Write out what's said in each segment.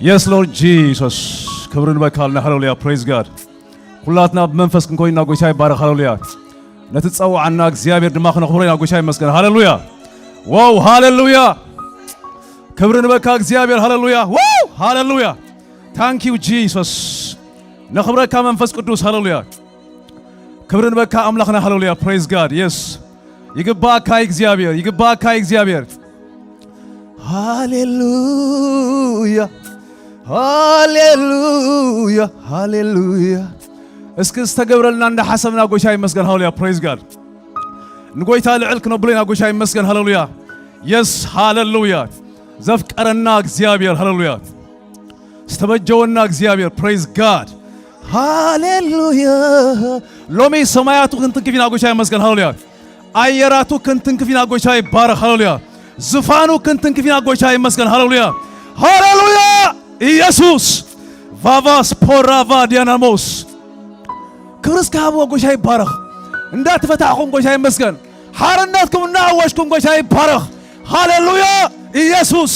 Yes, Lord Jesus. ክብሪ ንበካልና። ሃሌሉያ። Praise God. ኩላትና ብመንፈስ ክንኮይና ጎይታ ይባረኽ። ሃሌሉያ። ነቲ ጸውዓና እግዚኣብሔር ድማ ክነኽብሮ ኢና። ጎይታ ይመስገን። ሃሌሉያ። ዋው፣ ሃሌሉያ። ክብሪ ንበካ እግዚኣብሔር። ሃሌሉያ። ዋው፣ ሃሌሉያ። Thank you Jesus። ነኽብረካ መንፈስ ቅዱስ። ሃሌሉያ። ክብሪ ንበካ ኣምላኽና። ሃሌሉያ። Praise God. Yes. ይግባካ እግዚኣብሔር፣ ይግባካ እግዚኣብሔር። ሃሌሉያ፣ ሃሌሉያ፣ ሃሌሉያ። እስኪ ዝተገብረልና እንዳሓሰብና ጎይታ ይመስገን። ሃሌሉያ። Praise God። ንጎይታ ልዕል ክነብሎ ኢና። ጎይታ ይመስገን። ሃሌሉያ። የስ፣ ሃሌሉያ። ዘፍቀረና እግዚኣብሔር። ሃሌሉያ። ዝተበጀወና እግዚኣብሔር። Praise God። ሃሌሉያ። ሎሚ ሰማያቱ ክንትንክፍ ኢና። ጎይታ ይመስገን። ሃሌሉያ። ኣየራቱ ክንትንክፍ ኢና። ጎይታ ይባረኽ። ሃሌሉያ። ዝፋኑ ክንትንክፍ ኢና። ጎይታ ይመስገን። ሃሌሉያ፣ ሃሌሉያ። ኢየሱስ። ቫቫስ ፖራቫ ዲያናሞስ። ክብሪ እስከ ሃብዎ። ጎይታ ይባረኽ። እንዳተፈታሕኹም ጎይታ ይመስገን። ሓርነትኩም እናኣወጅኩም ጎይታ ይባረኽ። ሃሌሉያ። ኢየሱስ።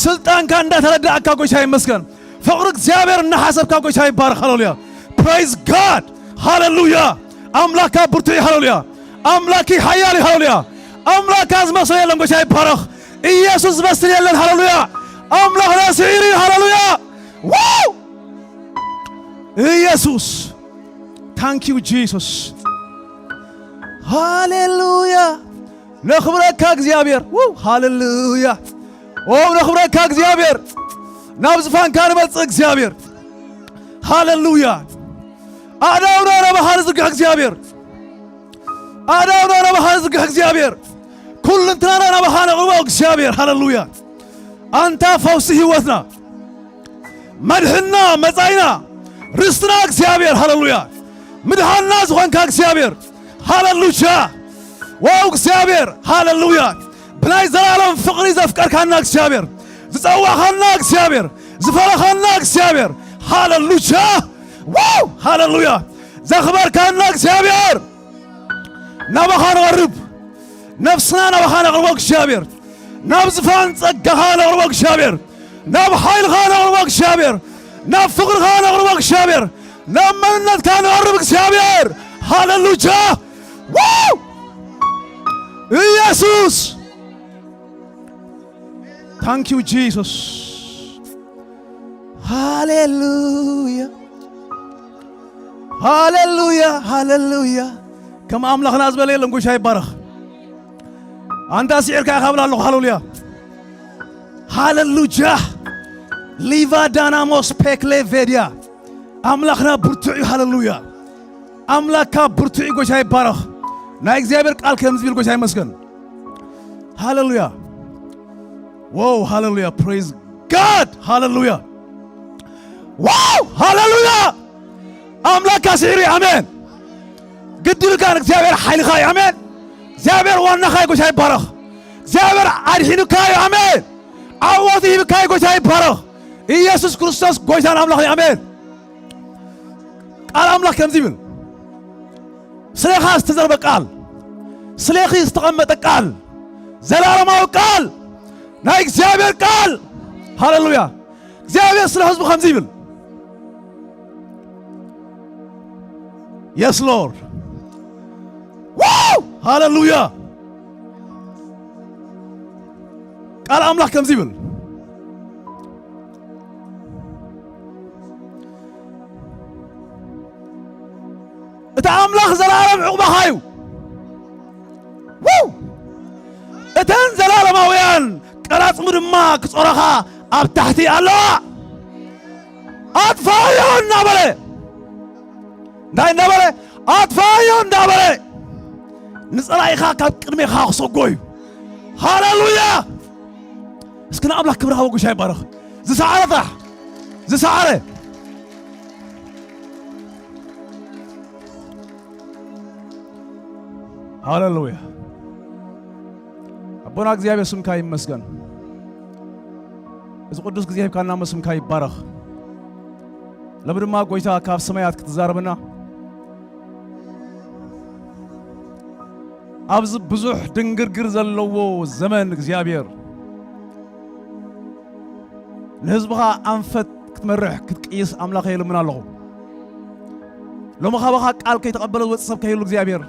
ስልጣንካ እንዳተረዳእካ ጎይታ ይመስገን። ፍቕሪ እግዚኣብሔር እናሓሰብካ ጎይታ ይባረኽ። ሃሌሉያ። Praise God። ሃሌሉያ። ኣምላካ ብርቱዕ እዩ። ሃሌሉያ። ኣምላኪ ሓያል እዩ። ሃሌሉያ። ኣምላካ ዝመስሎ የለን። ጎይታ ይባረኽ። ኢየሱስ ዝመስል የለን። ሃሌሉያ። ኣምላኽና ስዒሩ እዩ። ሃሌሉያ። ዋው! ኢየሱስ። Thank you Jesus። ሃሌሉያ። ነኽብረካ እግዚኣብሔር። ው፣ ሃሌሉያ። ው፣ ነኽብረካ እግዚኣብሔር። ናብ ዝፋንካ ንመጽእ እግዚኣብሔር። ሃሌሉያ። ኣእዳውና ናባኻ ንዝርግሕ እግዚኣብሔር። ኣእዳውና ናባኻ ንዝርግሕ እግዚኣብሔር። ኩልንትናና ናባኻ ነቕርቦ እግዚኣብሔር። ሃሌሉያ። ኣንታ ፈውሲ ህይወትና፣ መድሕንና፣ መጻኢና፣ ርስትና እግዚኣብሔር። ሃሌሉያ። ምድሓንና ዝኾንካ እግዚኣብሔር። ሃሌሉያ። ዋው እግዚኣብሔር። ሃሌሉያ። ብናይ ዘላለም ፍቕሪ ዘፍቀርካና እግዚኣብሔር፣ ዝጸዋኻና እግዚኣብሔር፣ ዝፈረኻና እግዚኣብሔር። ሃሌሉያ። ዋው፣ ሃሌሉያ። ዘኽበርካና እግዚኣብሔር፣ ናባኻ ንቐርብ። ነፍስና ናባኻ ነቕርቦ እግዚኣብሔር። ናብ ዝፋን ጸጋኻ ነቕርቦ እግዚኣብሔር። ናብ ሓይልኻ ነቕርቦ እግዚኣብሔር። ናብ ፍቕርኻ ነቕርቦ እግዚኣብሔር። ናብ መንነትካ ነቐርብ እግዚኣብሔር። ሃሌሉያ። ዋው! ኢየሱስ። Thank you Jesus። ሃሌሉያ፣ ሃሌሉያ፣ ሃሌሉያ። ከም ኣምላኽና ዝበለ የለን። ጎይታ ይባረኽ። ኣንታ ስዒርካ ኢኻ ብላ ኣለኹ። ሃሌሉያ፣ ሃሌሉያ። ሊቫ ዳናሞስ ፔክሌ ቬድያ። ኣምላኽና ብርቱዕ እዩ። ሃሌሉያ። ኣምላኽካ ብርቱዕ እዩ። ጎይታ ይባረኽ። ናይ እግዚኣብሔር ቃል ከምዚ ብል። ጎይታ ይመስገን። ሃሌሉያ። ዋው፣ ሃሌሉያ። Praise God። ሃሌሉያ። ዋው፣ ሃሌሉያ። ኣምላኽካ ስዒሩ እዩ። ኣሜን። ግድልካ ንእግዚኣብሔር ሓይልኻ እዩ። ኣሜን። እግዚኣብሔር ዋናኻ እዩ። ጎይታ ይባረኽ። እግዚኣብሔር ኣድሒኑካ እዩ። ኣሜን። ዓወት ሂብካ እዩ። ጎይታ ይባረኽ። ኢየሱስ ክርስቶስ ጎይታን ኣምላኽን እዩ። ኣሜን። ቃል ኣምላኽ ከምዚ ይብል፣ ስሌኻ ዝተዘርበ ቃል፣ ስሌኺ ዝተቐመጠ ቃል፣ ዘላለማዊ ቃል፣ ናይ እግዚኣብሔር ቃል። ሃሌሉያ። እግዚኣብሔር ስለ ህዝቡ ከምዚ ይብል። የስ ሎርድ። ዋው! ሃሌሉያ። ቃል ኣምላኽ ከምዚ ይብል፣ እቲ ኣምላኽ ዘላለም ዕቑባኻ እዩ። ዋው! እተን ዘላለማውያን ቀራጽሙ ድማ ክጾረኻ ኣብ ታሕቲ ኣለዋ። ኣጥፋዮ እናበለ፣ እንታይ እናበለ? ኣጥፋዮ እናበለ ንጸላኢኻ ካብ ቅድሜኻ ክሰጎ እዩ። ሃሌሉያ! እስኪ ንኣምላኽ ክብሪ ሃቦ። ጎይታ ይባረኽ። ዝሰዓረ ጥራሕ፣ ዝሰዓረ። ሃሌሉያ። ኣቦና እግዚኣብሔር ስምካ ይመስገን። እዚ ቅዱስ ግዜ ሂብካና እሞ ስምካ ይባረኽ። ሎሚ ድማ ጎይታ ካብ ሰማያት ክትዛረበና ኣብዚ ብዙሕ ድንግርግር ዘለዎ ዘመን እግዚኣብሔር ንህዝብኻ ኣንፈት ክትመርሕ ክትቅይስ ኣምላኸ ይልምን ኣለኹ። ሎሚ ካባኻ ቃል ከይተቐበለ ዝወፅእ ሰብ ከይህሉ እግዚኣብሔር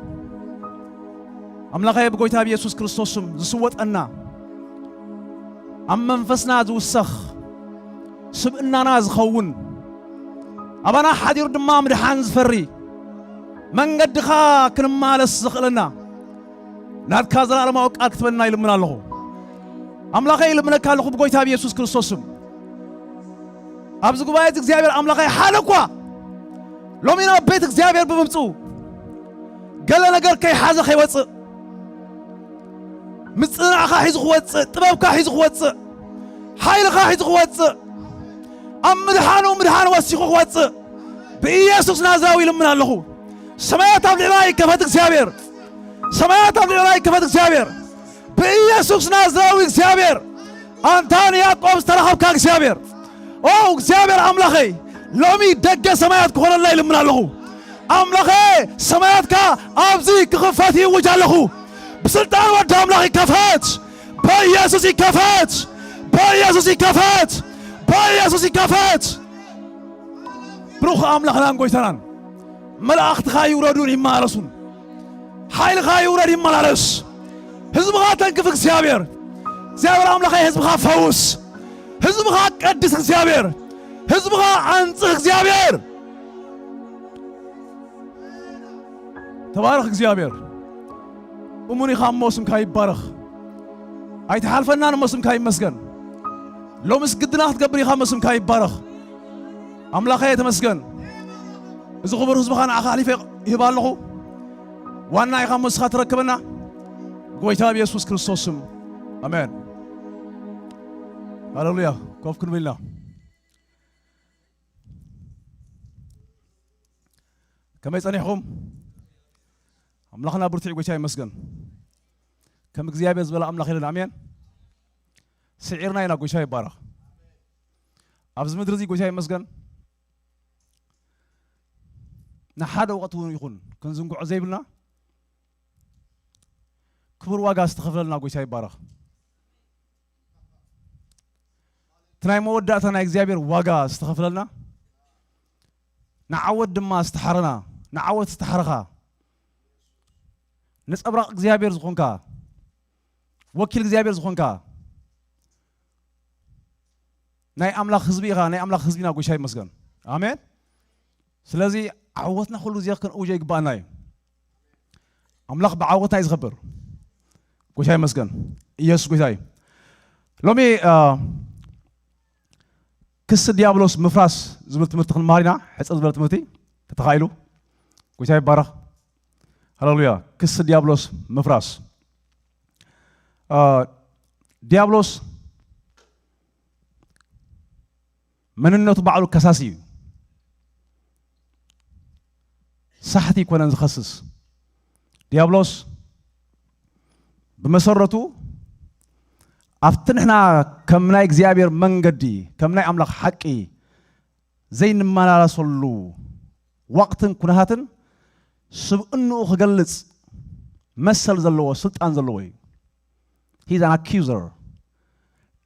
ኣምላኸ ብጎይታ ብየሱስ ክርስቶስ ስም ዝስወጠና ኣብ መንፈስና ዝውሰኽ ስብእናና ዝኸውን ኣባና ሓዲሩ ድማ ምድሓን ዝፈሪ መንገድኻ ክንመላለስ ዘኽእለና ናትካ ዘላለማዊ ቃል ክትበና ይልምን ኣለኹ። ኣምላኸ ይልምነካ ኣለኹ ብጎይታ ብየሱስ ክርስቶስ ስም። ኣብዚ ጉባኤ እዚ እግዚኣብሔር ኣምላኸ ሓደ እኳ ሎሚ ናብ ቤት እግዚኣብሔር ብምምፅኡ ገለ ነገር ከይሓዘ ከይወፅእ ምፅናዕኻ ሒዙ ክወፅእ ጥበብካ ሒዙ ክወፅእ ሓይልኻ ሒዙ ክወፅእ ኣብ ምድሓኑ ምድሓን ወሲኹ ክወፅእ ብኢየሱስ ናዝራዊ ይልምን ኣለኹ። ሰማያት ኣብ ልዕላ ይከፈት እግዚኣብሔር። ሰማያት ኣብ ልዕላ ይከፈት እግዚኣብሔር። ብኢየሱስ ናዝራዊ እግዚኣብሔር ኣንታ ንያዕቆብ ዝተረኸብካ እግዚኣብሔር ኦ እግዚኣብሔር ኣምላኸይ ሎሚ ደገ ሰማያት ክኾነልና ይልምን ኣለኹ። ኣምላኸ ሰማያትካ ኣብዚ ክኽፈት ይውጅ ኣለኹ። ብስልጣን ወዲ ኣምላኽ ይከፈት። በኢየሱስ ይከፈት። በኢየሱስ ይከፈት። በኢየሱስ ይከፈት። ብሩኽ ኣምላኽናን ጎይታናን መላእኽትኻ ይውረዱን ይመላለሱን። ሓይልኻ ይውረድ ይመላለስ። ህዝብኻ ተንክፍ እግዚኣብሔር። እግዚኣብሔር ኣምላኸይ ህዝብኻ ፈውስ። ህዝብኻ ቀድስ እግዚኣብሔር። ህዝብኻ ኣንጽህ እግዚኣብሔር። ተባረኽ እግዚኣብሔር። እሙን ኢኻ እሞ ስምካ ይባረኽ። ኣይትሓልፈናን እሞ ስምካ ይመስገን። ሎምስ ግድና ክትገብር ኢኻ እሞ ስምካ ይባረኽ። ኣምላኸ ተመስገን። እዚ ክቡር ህዝብኻ ንዓኻ ኣሕሊፈ ይህብ ኣለኹ። ዋና ኢኻ እሞ ንስኻ ትረክበና። ጎይታ ብየሱስ ክርስቶስ ስም ኣሜን። ሃሌሉያ። ኮፍ ክንብል ኢና። ከመይ ጸኒሕኹም? ኣምላኽና ብርቱዕ ጎይታ ይመስገን። ከም እግዚኣብሔር ዝበለ ኣምላኽ የለን። ኣሜን። ስዒርና ኢና። ጎይታ ይባረኽ። ኣብዚ ምድሪ እዚ ጎይታ ይመስገን። ንሓደ ወቕቲ እውን ይኹን ክንዝንግዖ ዘይብልና ክቡር ዋጋ ዝተኸፍለልና ጎይታ ይባረኽ። እቲ ናይ መወዳእታ ናይ እግዚኣብሔር ዋጋ ዝተኸፍለልና ንዓወት ድማ ዝተሓረና ንዓወት ዝተሓረኻ ነጸብራቕ እግዚኣብሔር ዝኾንካ ወኪል እግዚኣብሔር ዝኾንካ ናይ ኣምላኽ ህዝቢ ኢኻ። ናይ ኣምላኽ ህዝቢ ኢና። ጎይታ ይመስገን። ኣሜን። ስለዚ ዓወትና ኩሉ ግዜ ክንእውጆ ይግባኣና እዩ። ኣምላኽ ብዓወትና እዩ ዝኸብር። ጎይታ ይመስገን። ኢየሱስ ጎይታ እዩ። ሎሚ ክሲ ዲያብሎስ ምፍራስ ዝብል ትምህርቲ ክንመሃር ኢና። ሕፅር ዝበለ ትምህርቲ ተተኻኢሉ። ጎይታ ይባረኽ። ሃሌሉያ። ክሲ ዲያብሎስ ምፍራስ። ዲያብሎስ መንነቱ ባዕሉ ከሳሲ እዩ። ሳሕቲ ኣይኮነን ዝኸስስ። ዲያብሎስ ብመሰረቱ ኣብቲ ንሕና ከም ናይ እግዚኣብሔር መንገዲ ከም ናይ ኣምላኽ ሓቂ ዘይንመላለሰሉ ወቕትን ኩነታትን ስብእንኡ ክገልጽ መሰል ዘለዎ ስልጣን ዘለዎ እዩ። He's an accuser።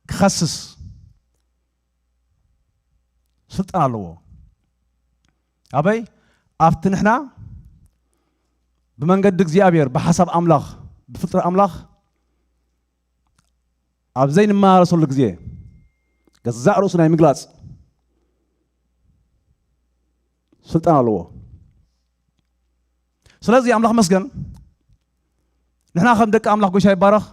ክኸስስ ስልጣን ኣለዎ። ኣበይ? ኣብቲ ንሕና ብመንገዲ እግዚኣብሔር ብሓሳብ ኣምላኽ ብፍጥረት ኣምላኽ ኣብ ዘይንመላለሰሉ ግዜ ገዛእ ርእሱ ናይ ምግላጽ ስልጣን ኣለዎ። ስለዚ ኣምላኽ መስገን ንሕና ከም ደቂ ኣምላኽ ጎይታ ይባረኽ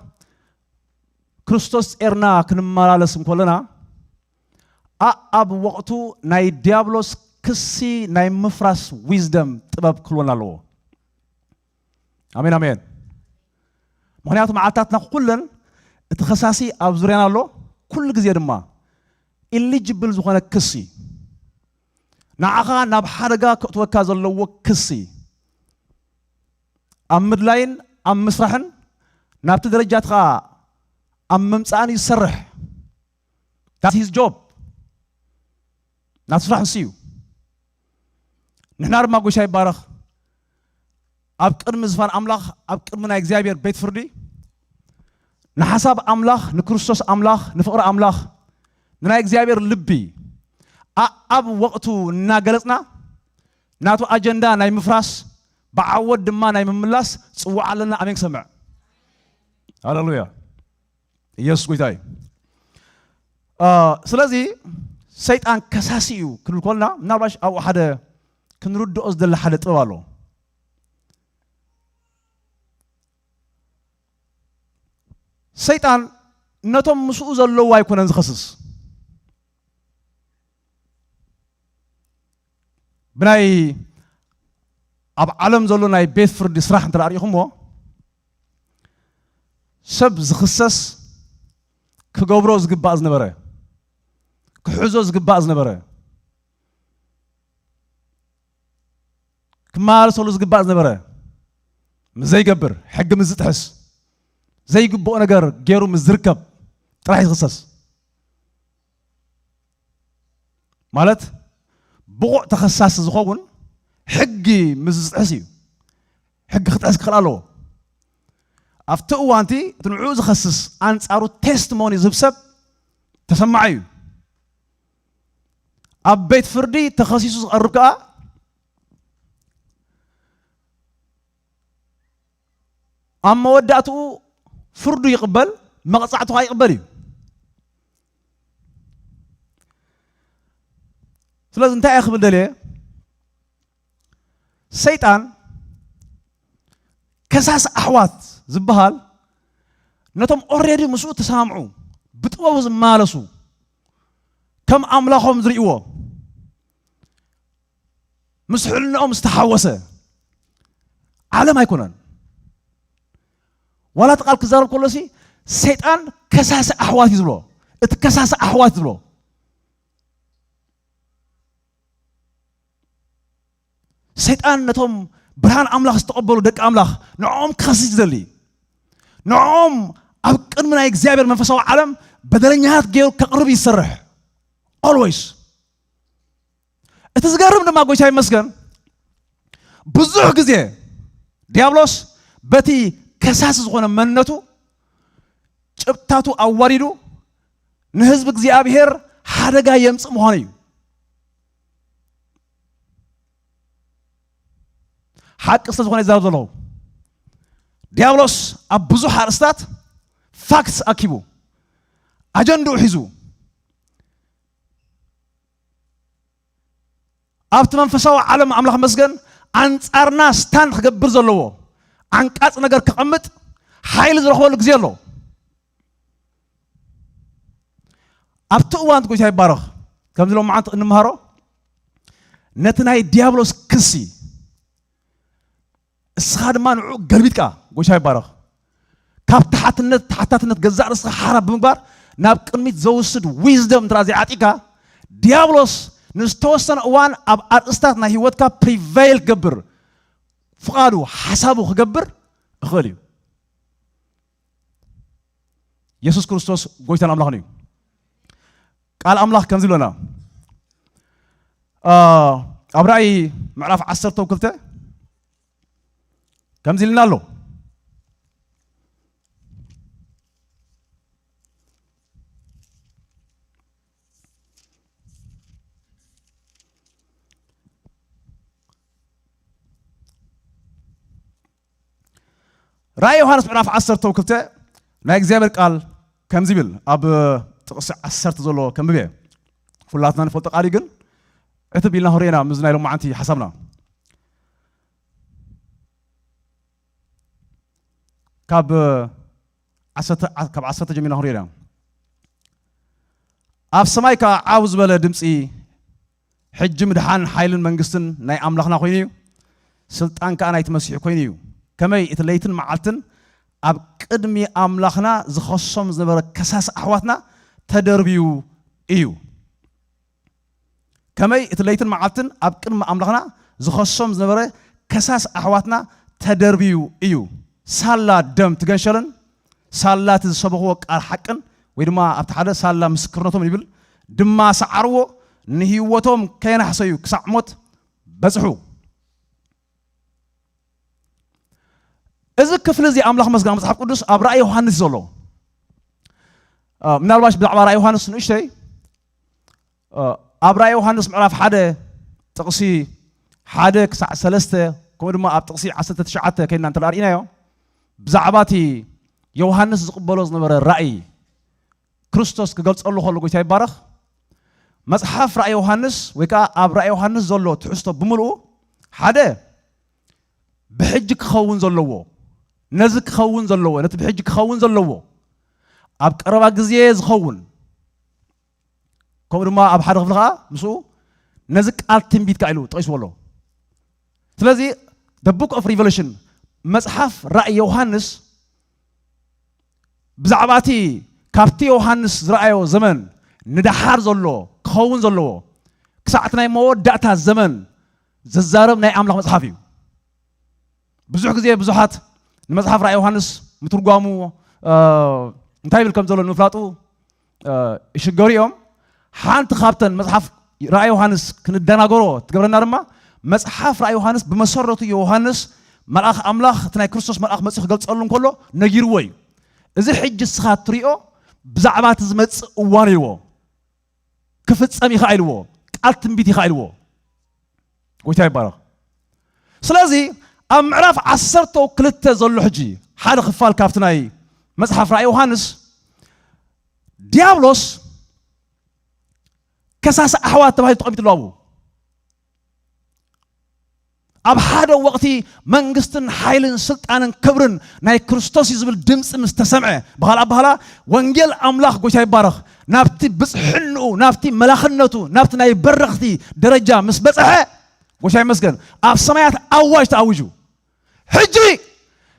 ክርስቶስ ጼርና ክንመላለስ እንኮለና ኣኣብ ወቕቱ ናይ ዲያብሎስ ክሲ ናይ ምፍራስ ዊዝደም ጥበብ ክህልወና ኣለዎ። ኣሜን ኣሜን። ምክንያቱ መዓልታትና ኩለን እቲ ከሳሲ ኣብ ዙርያና ኣሎ። ኩሉ ግዜ ድማ ኢሊጅብል ዝኾነ ክሲ ንዓኻ ናብ ሓደጋ ክእትወካ ዘለዎ ክሲ ኣብ ምድላይን ኣብ ምስራሕን ናብቲ ደረጃትኻ ኣብ ምምፃእን እዩ ዝሰርሕ። That's his job። ናቱ ስራሕ ንሱ እዩ። ንሕና ድማ ጎይታ ይባረኽ ኣብ ቅድሚ ዝፋን ኣምላኽ ኣብ ቅድሚ ናይ እግዚኣብሔር ቤት ፍርዲ ንሓሳብ ኣምላኽ ንክርስቶስ ኣምላኽ ንፍቕሪ ኣምላኽ ንናይ እግዚኣብሔር ልቢ ኣኣብ ወቕቱ እናገለጽና ናቱ ኣጀንዳ ናይ ምፍራስ ብዓወት ድማ ናይ ምምላስ ጽዋዕ ኣለና። ኣሜን ክሰምዕ። ሃሌሉያ። ኢየሱስ ጎይታ እዩ። ስለዚ ሰይጣን ከሳሲ እዩ ክንብል ኮልና ምናልባሽ ኣብኡ ሓደ ክንርድኦ ዝደሊ ሓደ ጥበብ ኣሎ። ሰይጣን ነቶም ምስኡ ዘለዉ ኣይኮነን ዝኸስስ። ብናይ ኣብ ዓለም ዘሎ ናይ ቤት ፍርዲ ስራሕ እንተ ኣርኢኹምዎ ሰብ ዝኽሰስ ክገብሮ ዝግባእ ዝነበረ ክሕዞ ዝግባእ ዝነበረ ክመላለሰሉ ዝግባእ ዝነበረ ምስ ዘይገብር ሕጊ ምስ ዝጥሕስ ዘይግብኦ ነገር ገይሩ ምስ ዝርከብ ጥራሕ ዝኽሰስ ማለት ብቑዕ ተኸሳሲ ዝኸውን ሕጊ ምስ ዝጥሕስ እዩ። ሕጊ ክጥሕስ ክኽእል ኣለዎ። ኣብቲ እዋንቲ እቲ ንዕኡ ዝኸስስ ኣንጻሩ ቴስቲሞኒ ዝህብ ሰብ ተሰማዒ እዩ። ኣብ ቤት ፍርዲ ተኸሲሱ ዝቐርብ ከኣ ኣብ መወዳእትኡ ፍርዱ ይቕበል፣ መቕጻዕቱ ከኣ ይቕበል እዩ። ስለዚ እንታይ እየ ክብል ደልየ? ሰይጣን ከሳሲ ኣሕዋት ዝበሃል ነቶም ኦሬዲ ምስኡ ተሰማምዑ ብጥበቡ ዝመላለሱ ከም ኣምላኾም ዝርእይዎ ምስ ሕልንኦም ዝተሓወሰ ዓለም ኣይኮነን። ዋላ እቲ ቃል ክዛረብ ከሎ ሲ ሰይጣን ከሳሲ ኣሕዋት እዩ ዝብሎ። እቲ ከሳሲ ኣሕዋት ዝብሎ ሰይጣን ነቶም ብርሃን ኣምላኽ ዝተቐበሉ ደቂ ኣምላኽ ንዕኦም ክኸስስ ዝደሊ ንዕኦም ኣብ ቅድሚ ናይ እግዚኣብሔር መንፈሳዊ ዓለም በደለኛታት ገይሩ ከቕርብ ይሰርሕ። ኦልወይስ እቲ ዝገርም ድማ ጎይታ ይመስገን ብዙሕ ግዜ ዲያብሎስ በቲ ከሳሲ ዝኾነ መንነቱ ጭብጥታቱ ኣዋሪዱ ንህዝቢ እግዚኣብሔር ሓደጋ የምፅእ ምዃኑ እዩ። ሓቂ ስለ ዝኾነ ይዛረብ ዘለኹ ዲያብሎስ ኣብ ብዙሕ ኣርእስታት ፋክትስ ኣኪቡ ኣጀንድኡ ሒዙ ኣብቲ መንፈሳዊ ዓለም ኣምላኽ መስገን ኣንጻርና ስታንድ ክገብር ዘለዎ ዓንቃጽ ነገር ከቐምጥ ሓይሊ ዝረኽበሉ ግዜ ኣሎ። ኣብቲ እዋን ጎይታ ይባረኽ ከምዚ ሎም መዓንቲ እንምሃሮ ነቲ ናይ ዲያብሎስ ክሲ እስኻ ድማ ንዑ ገልቢጥካ ጎይታ ይባረኽ ካብ ተሓትነት ተሓታትነት ገዛእ ርእስኻ ሓራ ብምግባር ናብ ቅድሚት ዘውስድ ዊዝደም እንተ ዘይዓጢካ ዲያብሎስ ንዝተወሰነ እዋን ኣብ ኣርእስታት ናይ ህይወትካ ፕሪቫይል ክገብር ፍቓዱ ሓሳቡ ክገብር እኽእል እዩ። የሱስ ክርስቶስ ጎይታን ኣምላኽን እዩ። ቃል ኣምላኽ ከምዚ ይብለና ኣብ ራእይ ምዕራፍ ዓሰርተ ክልተ ከምዚ ኢልና ኣሎ። ራእይ ዮሃንስ ምዕራፍ ዓሰርተ ክልተ ናይ እግዚኣብሔር ቃል ከምዚ ይብል ኣብ ጥቕሲ ዓሰርተ ዘሎ ከንብብ እየ። ኩላትና ንፈልጦ ቃል እዩ ግን ዕትብ ኢልና ክንሪኦ ኢና ምስ ናይ ሎማዓንቲ ሓሳብና ካብ ዓሰርተ ካብ ዓሰርተ ጀሚርና ክንሪኦ ኢና። ኣብ ሰማይ ከዓ ዓው ዝበለ ድምፂ ሕጂ ምድሓን ሓይልን መንግስትን ናይ ኣምላኽና ኮይኑ እዩ፣ ስልጣን ከዓ ናይቲ መሲሑ ኮይኑ እዩ። ከመይ እቲ ለይትን መዓልትን ኣብ ቅድሚ ኣምላኽና ዝኸሶም ዝነበረ ከሳሲ ኣሕዋትና ተደርብዩ እዩ። ከመይ እቲ ለይትን መዓልትን ኣብ ቅድሚ ኣምላኽና ዝኸሶም ዝነበረ ከሳሲ ኣሕዋትና ተደርብዩ እዩ። ሳላ ደም ትገንሸልን ሳላ እቲ ዝሰበኽዎ ቃል ሓቅን ወይ ድማ ኣብቲ ሓደ ሳላ ምስክርነቶም ይብል ድማ ሰዓርዎ ንህይወቶም ከየናሕሰዩ ክሳዕ ሞት በጽሑ። እዚ ክፍሊ እዚ ኣምላኽ መስገን መጽሓፍ ቅዱስ ኣብ ራእይ ዮሃንስ ዘሎ ምናልባሽ ብዛዕባ ራእይ ዮሃንስ ንእሽተይ ኣብ ራእይ ዮሃንስ ምዕራፍ ሓደ ጥቕሲ ሓደ ክሳዕ ሰለስተ፣ ከምኡ ድማ ኣብ ጥቕሲ ዓሰርተ ትሽዓተ ከይድና እንተ ርኢናዮ፣ ብዛዕባ እቲ ዮሃንስ ዝቕበሎ ዝነበረ ራእይ ክርስቶስ ክገልጸሉ ከሎ፣ ጎይታ ይባረኽ፣ መጽሓፍ ራእይ ዮሃንስ ወይ ከዓ ኣብ ራእይ ዮሃንስ ዘሎ ትሕዝቶ ብምልኡ ሓደ ብሕጂ ክኸውን ዘለዎ፣ ነዚ ክኸውን ዘለዎ፣ ነቲ ብሕጂ ክኸውን ዘለዎ፣ ኣብ ቀረባ ግዜ ዝኸውን፣ ከምኡ ድማ ኣብ ሓደ ክፍሊ ከዓ ምስኡ ነዚ ቃል ትንቢት ከዓ ኢሉ ጠቂስዎ ኣሎ። ስለዚ the book of Revelation፣ መጽሓፍ ራእይ ዮሃንስ፣ ብዛዕባ እቲ ካብቲ ዮሃንስ ዝረኣዮ ዘመን ንደሓር ዘሎ ክኸውን ዘለዎ ክሳዕ እቲ ናይ መወዳእታ ዘመን ዝዛረብ ናይ ኣምላኽ መጽሓፍ እዩ። ብዙሕ ግዜ ብዙሓት ንመጽሓፍ ራእይ ዮሃንስ ምትርጓሙ እንታይ ይብል ከም ዘሎ ንምፍላጡ ይሽገሩ እዮም። ሓንቲ ካብተን መጽሓፍ ራእይ ዮሃንስ ክንደናገሮ ትገብረና ድማ፣ መጽሓፍ ራእይ ዮሃንስ ብመሰረቱ ዮሃንስ መልኣኽ ኣምላኽ፣ እቲ ናይ ክርስቶስ መልኣኽ መጺኡ ክገልጸሉ እንከሎ ነጊርዎ እዩ። እዚ ሕጂ እስኻ እትሪኦ ብዛዕባ እቲ ዝመጽእ እዋን ኢልዎ፣ ክፍጸም ኢኻ ኢልዎ፣ ቃል ትንቢት ኢኻ ኢልዎ። ጎይታ ይባረኽ። ስለዚ ኣብ ምዕራፍ ዓሰርተ ክልተ ዘሎ ሕጂ ሓደ ክፋል ካብቲ ናይ መጽሓፍ ራእይ ዮሃንስ፣ ዲያብሎስ ከሳሲ ኣሕዋት ተባሂሉ ተቐሚጡ ኣሎ ኣብኡ። ኣብ ሓደ ወቕቲ መንግስትን ሓይልን ስልጣንን ክብርን ናይ ክርስቶስ እዩ ዝብል ድምፂ ምስ ተሰምዐ፣ ብኻልእ ኣባህላ ወንጌል ኣምላኽ፣ ጎይታ ይባረኽ፣ ናብቲ ብፅሕንኡ፣ ናብቲ መላኽነቱ፣ ናብቲ ናይ በረኽቲ ደረጃ ምስ በፅሐ፣ ጎይታ ይመስገን፣ ኣብ ሰማያት ኣዋጅ ተኣዊጁ። ሕጂ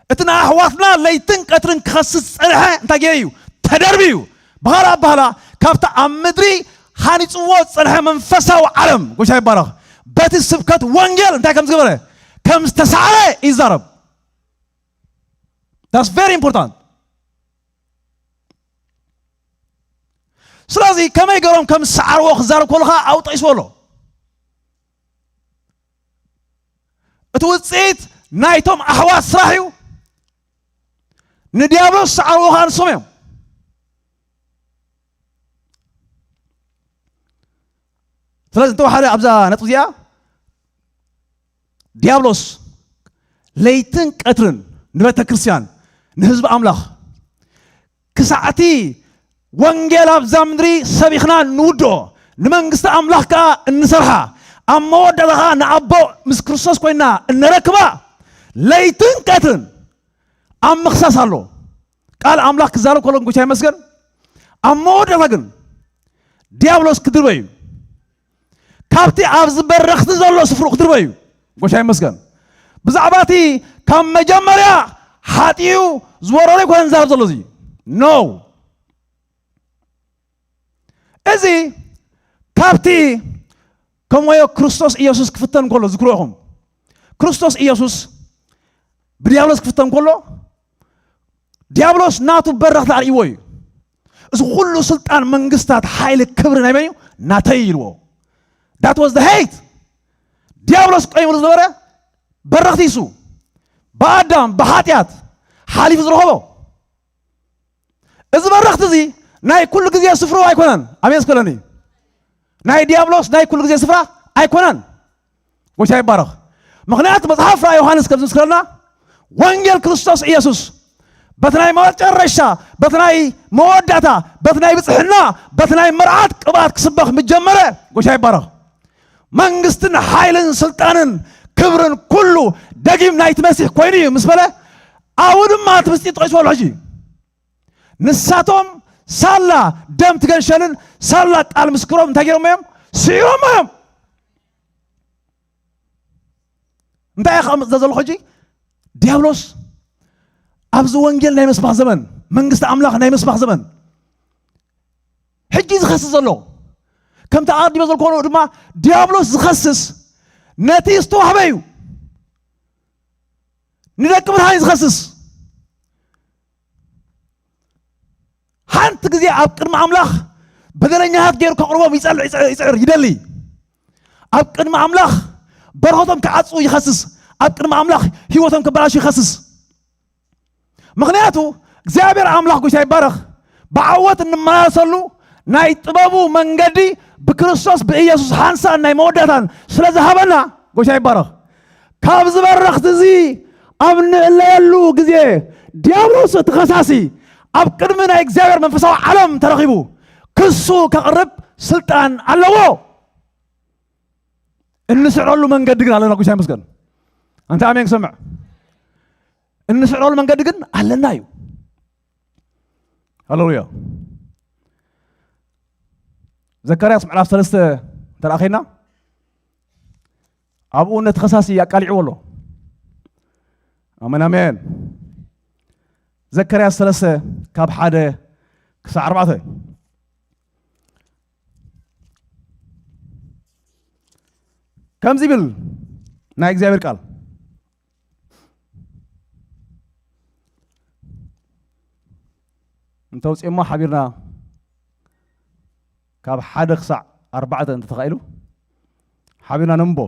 እቲ ንኣሕዋትና ለይትን ቀትርን ክኸስስ ዝጸንሐ እንታይ ገይሩ እዩ? ተደርቢ እዩ። ብኻልእ ኣባህላ ካብቲ ኣብ ምድሪ ሃኒጽዎ ዝጸንሐ መንፈሳዊ ዓለም፣ ጎይታ ይባረኽ፣ በቲ ስብከት ወንጌል እንታይ ከም ዝገበረ፣ ከም ዝተሳዕረ ይዛረብ። That's very important። ስለዚ ከመይ ገይሮም ከም ዝሰዓርዎ ክዛረብ ከለኻ ኣብኡ ጠቂስዎ ኣሎ። እቲ ውፅኢት ናይቶም ኣሕዋት ስራሕ እዩ። ንዲያብሎስ ዝሰዓርዎ ከዓ ንሶም እዮም። ስለዚ እንተወሓደ ኣብዛ ነጥቢ እዚኣ ዲያብሎስ ለይትን ቀትርን ንቤተ ክርስቲያን፣ ንህዝቢ ኣምላኽ፣ ክሳዕቲ ወንጌል ኣብዛ ምድሪ ሰቢኽና እንውድኦ፣ ንመንግስቲ ኣምላኽ ከኣ እንሰርሓ፣ ኣብ መወዳእታ ከኣ ንኣቦ ምስ ክርስቶስ ኮይንና እነረክባ፣ ለይትን ቀትርን ኣብ ምኽሳስ ኣሎ። ቃል ኣምላኽ ክዛረብ ከሎ ጎይታ ይመስገን። ኣብ መወዳእታ ግን ዲያብሎስ ክድርበ እዩ። ካብቲ ኣብዚ በረኽቲ ዘሎ ስፍሩ ክድርበ እዩ። ጎይታ ይመስገን። ብዛዕባ እቲ ካብ መጀመርያ ሓጢኡ ዝወረዶ ኣይኮነን ዝዛረብ ዘሎ እዚ። ኖ። እዚ ካብቲ ከምወዮ ክርስቶስ ኢየሱስ ክፍተን ከሎ ዝክሮ ኢኹም። ክርስቶስ ኢየሱስ ብዲያብሎስ ክፍተን ከሎ ዲያብሎስ ናቱ በረኽቲ ኣርእይዎ እዩ። እዚ ኩሉ ስልጣን፣ መንግስታት፣ ሓይሊ፣ ክብሪ ናይ መን እዩ? ናተይ ኢልዎ። That was the hate። ዲያብሎስ ቆይምሉ ዝነበረ በረኽቲ ይሱ ብኣዳም ብሓጢኣት ሓሊፉ ዝረኸቦ። እዚ በረኽቲ እዚ ናይ ኩሉ ግዜ ስፍሩ ኣይኮነን። ኣሜን እስከለኒ። ናይ ዲያብሎስ ናይ ኩሉ ግዜ ስፍራ ኣይኮነን። ጎይታ ይባረኽ። ምኽንያቱ መጽሓፍ ራእይ ዮሃንስ ከም ዝምስክረልና ወንጌል ክርስቶስ ኢየሱስ በቲ ናይ መጨረሻ፣ በቲ ናይ መወዳእታ፣ በቲ ናይ ብጽሕና፣ በቲ ናይ መርዓት ቅብኣት ክስበኽ ምስ ጀመረ፣ ጎይታ ይባረኽ፣ መንግስትን ሓይልን ስልጣንን ክብርን ኩሉ ደጊም ናይቲ መሲሕ ኮይኑ እዩ ምስ በለ፣ ኣብኡ ድማ እቲ ምስጢር ጠቂስዎ ኣሎ። ሕጂ ንሳቶም ሳላ ደም ትገንሸልን ሳላ ቃል ምስክሮም እንታይ ገይሮም እዮም? ስዒሮም እዮም። እንታይ እየ ከቕምጥ ዘሎ ሕጂ? ዲያብሎስ ኣብዚ ወንጌል ናይ ምስባኽ ዘመን፣ መንግስቲ ኣምላኽ ናይ ምስባኽ ዘመን ሕጂ ዝኸስስ ዘሎ፣ ከምቲ ኣቐዲመ ዘልኮኖ ድማ ዲያብሎስ ዝኸስስ ነቲ ዝተዋህበ እዩ። ንደቂ ብርሃን እዩ ዝኸስስ። ሓንቲ ግዜ ኣብ ቅድሚ ኣምላኽ በደለኛታት ገይሩ ከቕርቦም ይጸልዕ፣ ይጽዕር፣ ይጽዕር፣ ይደሊ። ኣብ ቅድሚ ኣምላኽ በረኸቶም ክዓጹ ይኸስስ። ኣብ ቅድሚ ኣምላኽ ህይወቶም ክበላሹ ይኸስስ። ምኽንያቱ እግዚኣብሔር ኣምላኽ ጎይታ ይባረኽ፣ ብዓወት እንመላለሰሉ ናይ ጥበቡ መንገዲ ብክርስቶስ ብኢየሱስ ሓንሳን ናይ መወዳእታን ስለ ዝሃበና፣ ጎይታ ይባረኽ። ካብ ዝበረኽቲ እዚ ኣብ ንእለየሉ ግዜ፣ ዲያብሎስ እቲ ከሳሲ ኣብ ቅድሚ ናይ እግዚኣብሔር መንፈሳዊ ዓለም ተረኺቡ ክሱ ከቕርብ ስልጣን ኣለዎ። እንስዕረሉ መንገዲ ግን ኣለና። ጉሻ ይመስገን። ኣንተ ኣሜን ክሰምዕ። እንስዕረሉ መንገዲ ግን ኣለና እዩ። ሃሌሉያ። ዘካርያስ ምዕራፍ ሰለስተ እንተ ደኣ ኸይድና፣ ኣብኡ ነቲ ኸሳሲ ኣቃሊዕዎ ኣሎ። ኣሜን፣ ኣሜን። ዘካርያስ ሰለስተ ካብ ሓደ ክሳዕ ኣርባዕተ። ከምዚ ይብል ናይ እግዚኣብሔር ቃል። እንተውፅኦሞ ሓቢርና ካብ ሓደ ክሳዕ ኣርባዕተ እንተተኻኢሉ ሓቢርና ነንቦ።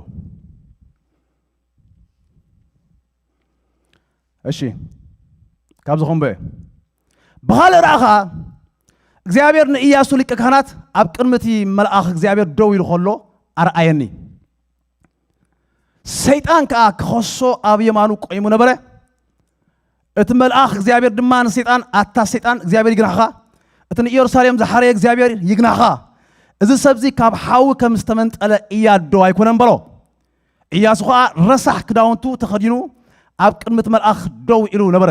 እሺ፣ ካብዚ ኸንቦ እየ። ብኻልእ ረኣ ኸዓ እግዚኣብሔር ንኢያሱ ሊቀ ካህናት ኣብ ቅድሚ እቲ መልኣኽ እግዚኣብሔር ደው ኢሉ ኸሎ ኣርኣየኒ። ሰይጣን ከኣ ክኸሶ ኣብ የማኑ ቆይሙ ነበረ። እቲ መልኣኽ እግዚኣብሔር ድማ ንሰይጣን፣ ኣታ ሰይጣን፣ እግዚኣብሔር ይግናሕኻ፣ እቲ ንኢየሩሳሌም ዝሓረየ እግዚኣብሔር ይግናሕኻ። እዚ ሰብዚ ካብ ሓዊ ከም ዝተመንጠለ እያዶ ኣይኮነን በሎ። ኢያሱ ኸኣ ረሳሕ ክዳውንቱ ተኸዲኑ ኣብ ቅድሚ እቲ መልኣኽ ደው ኢሉ ነበረ።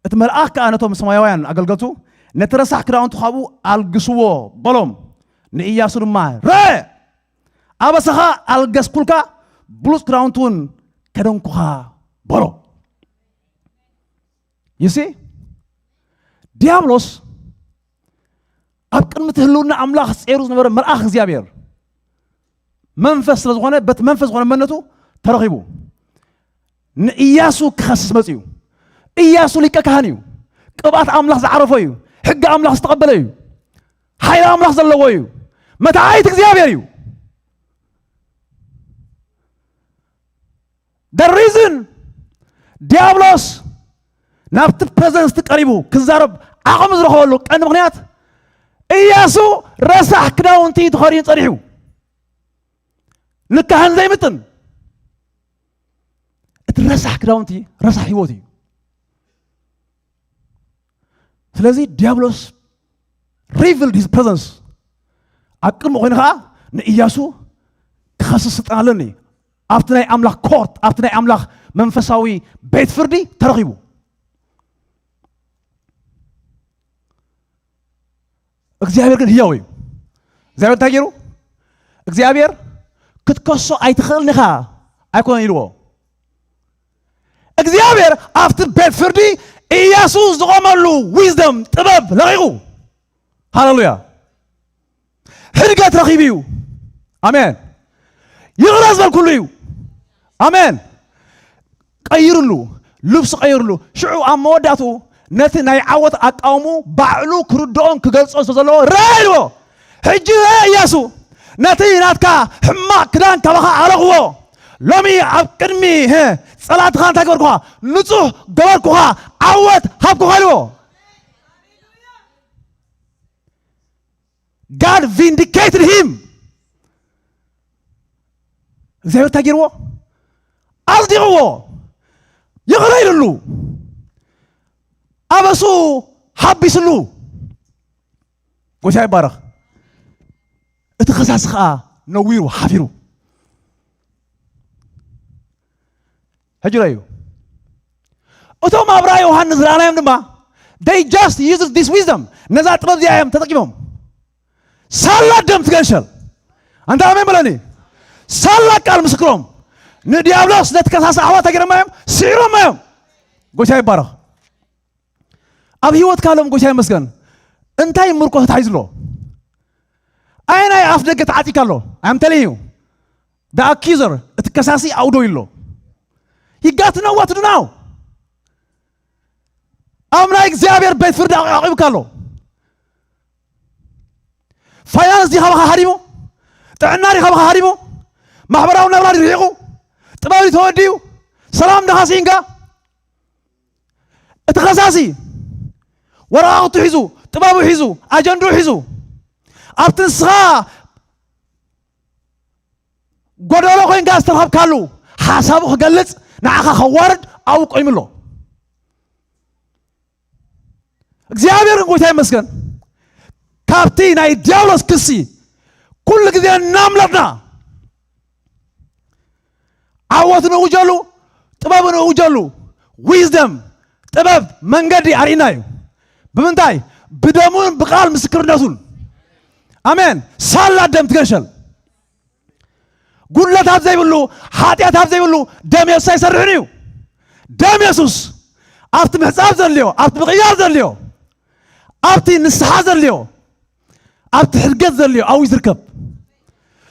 እቲ መልኣኽ ከኣ ነቶም ሰማያውያን ኣገልገልቱ፣ ነቲ ረሳሕ ክዳውንቱ ካብኡ ኣልግስዎ በሎም። ንኢያሱ ድማ፣ ረአ፣ ኣበሳኻ ኣልገስኩልካ፣ ብሉጽ ክዳውንቱ እውን ከደንኩኻ በሎ። ይሲ ዲያብሎስ ኣብ ቅድሚ እቲ ህልውና ኣምላኽ ጼሩ ዝነበረ መልኣኽ እግዚኣብሔር መንፈስ ስለ ዝኾነ፣ በቲ መንፈስ ዝኾነ መንነቱ ተረኺቡ ንኢያሱ ክኸስስ መጺኡ። ኢያሱ ሊቀ ካህን እዩ። ቅብኣት ኣምላኽ ዝዓረፎ እዩ። ሕጊ ኣምላኽ ዝተቐበለ እዩ። ሓይሊ ኣምላኽ ዘለዎ እዩ። መታዓይት እግዚኣብሔር እዩ። The reason ዲያብሎስ ናብቲ ፕሬዘንስ ቀሪቡ ክዛረብ ዓቕሚ ዝረኸበሉ ቀንዲ ምኽንያት፣ ኢያሱ ረሳሕ ክዳውንቲ ተኸዲኑ ጸኒሑ። ንካህን ዘይምጥን። እቲ ረሳሕ ክዳውንቲ ረሳሕ ህይወት እዩ። ስለዚ ዲያብሎስ revealed his presence ኣብ ቅድሚ ኮይኑ ኸዓ ንኢያሱ ክኸስስ ስልጣን ኣለኒ። ኣብቲ ናይ ኣምላኽ ኮርት፣ ኣብቲ ናይ ኣምላኽ መንፈሳዊ ቤት ፍርዲ ተረኺቡ። እግዚኣብሔር ግን ህያው እዩ። እግዚኣብሔር እንታይ ገይሩ? እግዚኣብሔር ክትከሶ ኣይትኽእልን ኢኻ ኣይኮነን ኢልዎ። እግዚኣብሔር ኣብቲ ቤት ፍርዲ ኢያሱ ዝቖመሉ ዊዝደም ጥበብ ለቒቑ። ሃሌሉያ። ሕድገት ረኺቡ እዩ። ኣሜን። ይቕረ ዝበልኩሉ እዩ። ኣሜን። ቀይርሉ፣ ልብሱ ቀይርሉ። ሽዑ ኣብ መወዳእትኡ ነቲ ናይ ዓወት ኣቃውሙ ባዕሉ ክርድኦን ክገልጾን ስለ ዘለዎ ረአ ኢልዎ። ሕጂ ረአ ኢያሱ፣ ነቲ ናትካ ሕማቕ ክዳን ካባኻ ኣረኽዎ። ሎሚ ኣብ ቅድሚ፣ ህ፣ ጸላትኻ እንታይ ገበርኩኻ? ንጹህ ገበርኩኻ፣ ዓወት ሃብኩኻ ኢልዎ። God vindicated him። እግዚኣብሔር እንታይ ገይርዎ? ኣጽዲቕዎ። ይቕረ ኢልሉ። ኣበሱ ሓቢስሉ። ጎይታ ይባረኽ። እቲ ኸሳሲ ኸዓ ነዊሩ ሓፊሩ። ሕጂ ረኣዩ። እቶም ኣብ ራእይ ዮሃንስ ዝረኣናዮም ድማ they just used this wisdom፣ ነዛ ጥበብ እዚኣ እዮም ተጠቂሞም። ሳላ ደም ትገንሸል። ኣንታ ኣሜን በለኒ። ሳላ ቃል ምስክሮም ንዲያብሎስ ነቲ ከሳሲ ኣሕዋት ኣገረማዮም ስዒሮም እዮም። ጎይታ ይባረኽ። ኣብ ህይወትካ ሎም ጎይታ ይመስገን። እንታይ ምርኮ ተታሒዙ ኣሎ? ኣየናይ ኣፍ ደገ ተዓጢካ ኣሎ? I'm telling you። The accuser፣ እቲ ከሳሲ ኣውዶ ኣሎ። You got to know what to do now። ኣብ ናይ እግዚኣብሔር ቤት ፍርዲ ኣቕ-፣ ኣቕሪብካ ኣሎ። ፋይናንስ ዲኻ ባኻ ሃዲሙ? ጥዕና ዲኻ ባኻ ሃዲሙ? ማሕበራዊ ናብራ ዲኻ ርሒቑ? ጥበብ ተወዲኡ? ሰላም ዲኻ ስኢንካ? እቲ ኸሳሲ ወረቓቕቱ ሒዙ፣ ጥበቡ ሒዙ፣ ኣጀንድኡ ሒዙ፣ ኣብቲ ንስኻ ጎደሎ ኮይንካ ዝተረኸብካሉ ሓሳቡ ክገልጽ ንዓኻ ከዋርድ ኣብኡ ቆይሙ ኣሎ። እግዚኣብሔር ግን ጎይታ ይመስገን ካብቲ ናይ ዲያብሎስ ክሲ ኩሉ ግዜ እናምለጥና ዓወት ንእውጀሉ፣ ጥበብ ንእውጀሉ። ዊዝደም ጥበብ መንገዲ ኣርእና እዩ። ብምንታይ? ብደሙን ብቃል ምስክርነቱን። ኣሜን። ሳላ ደም ትገንሸል። ጉድለት ኣብ ዘይብሉ፣ ሓጢኣት ኣብ ዘይብሉ ደም የሱስ ኣይሰርሕን እዩ። ደም የሱስ ኣብቲ ምሕጻብ ዘድልዮ፣ ኣብቲ ምቕያር ዘድልዮ፣ ኣብቲ ንስሓ ዘድልዮ፣ ኣብቲ ሕድገት ዘድልዮ ኣብኡ ዝርከብ።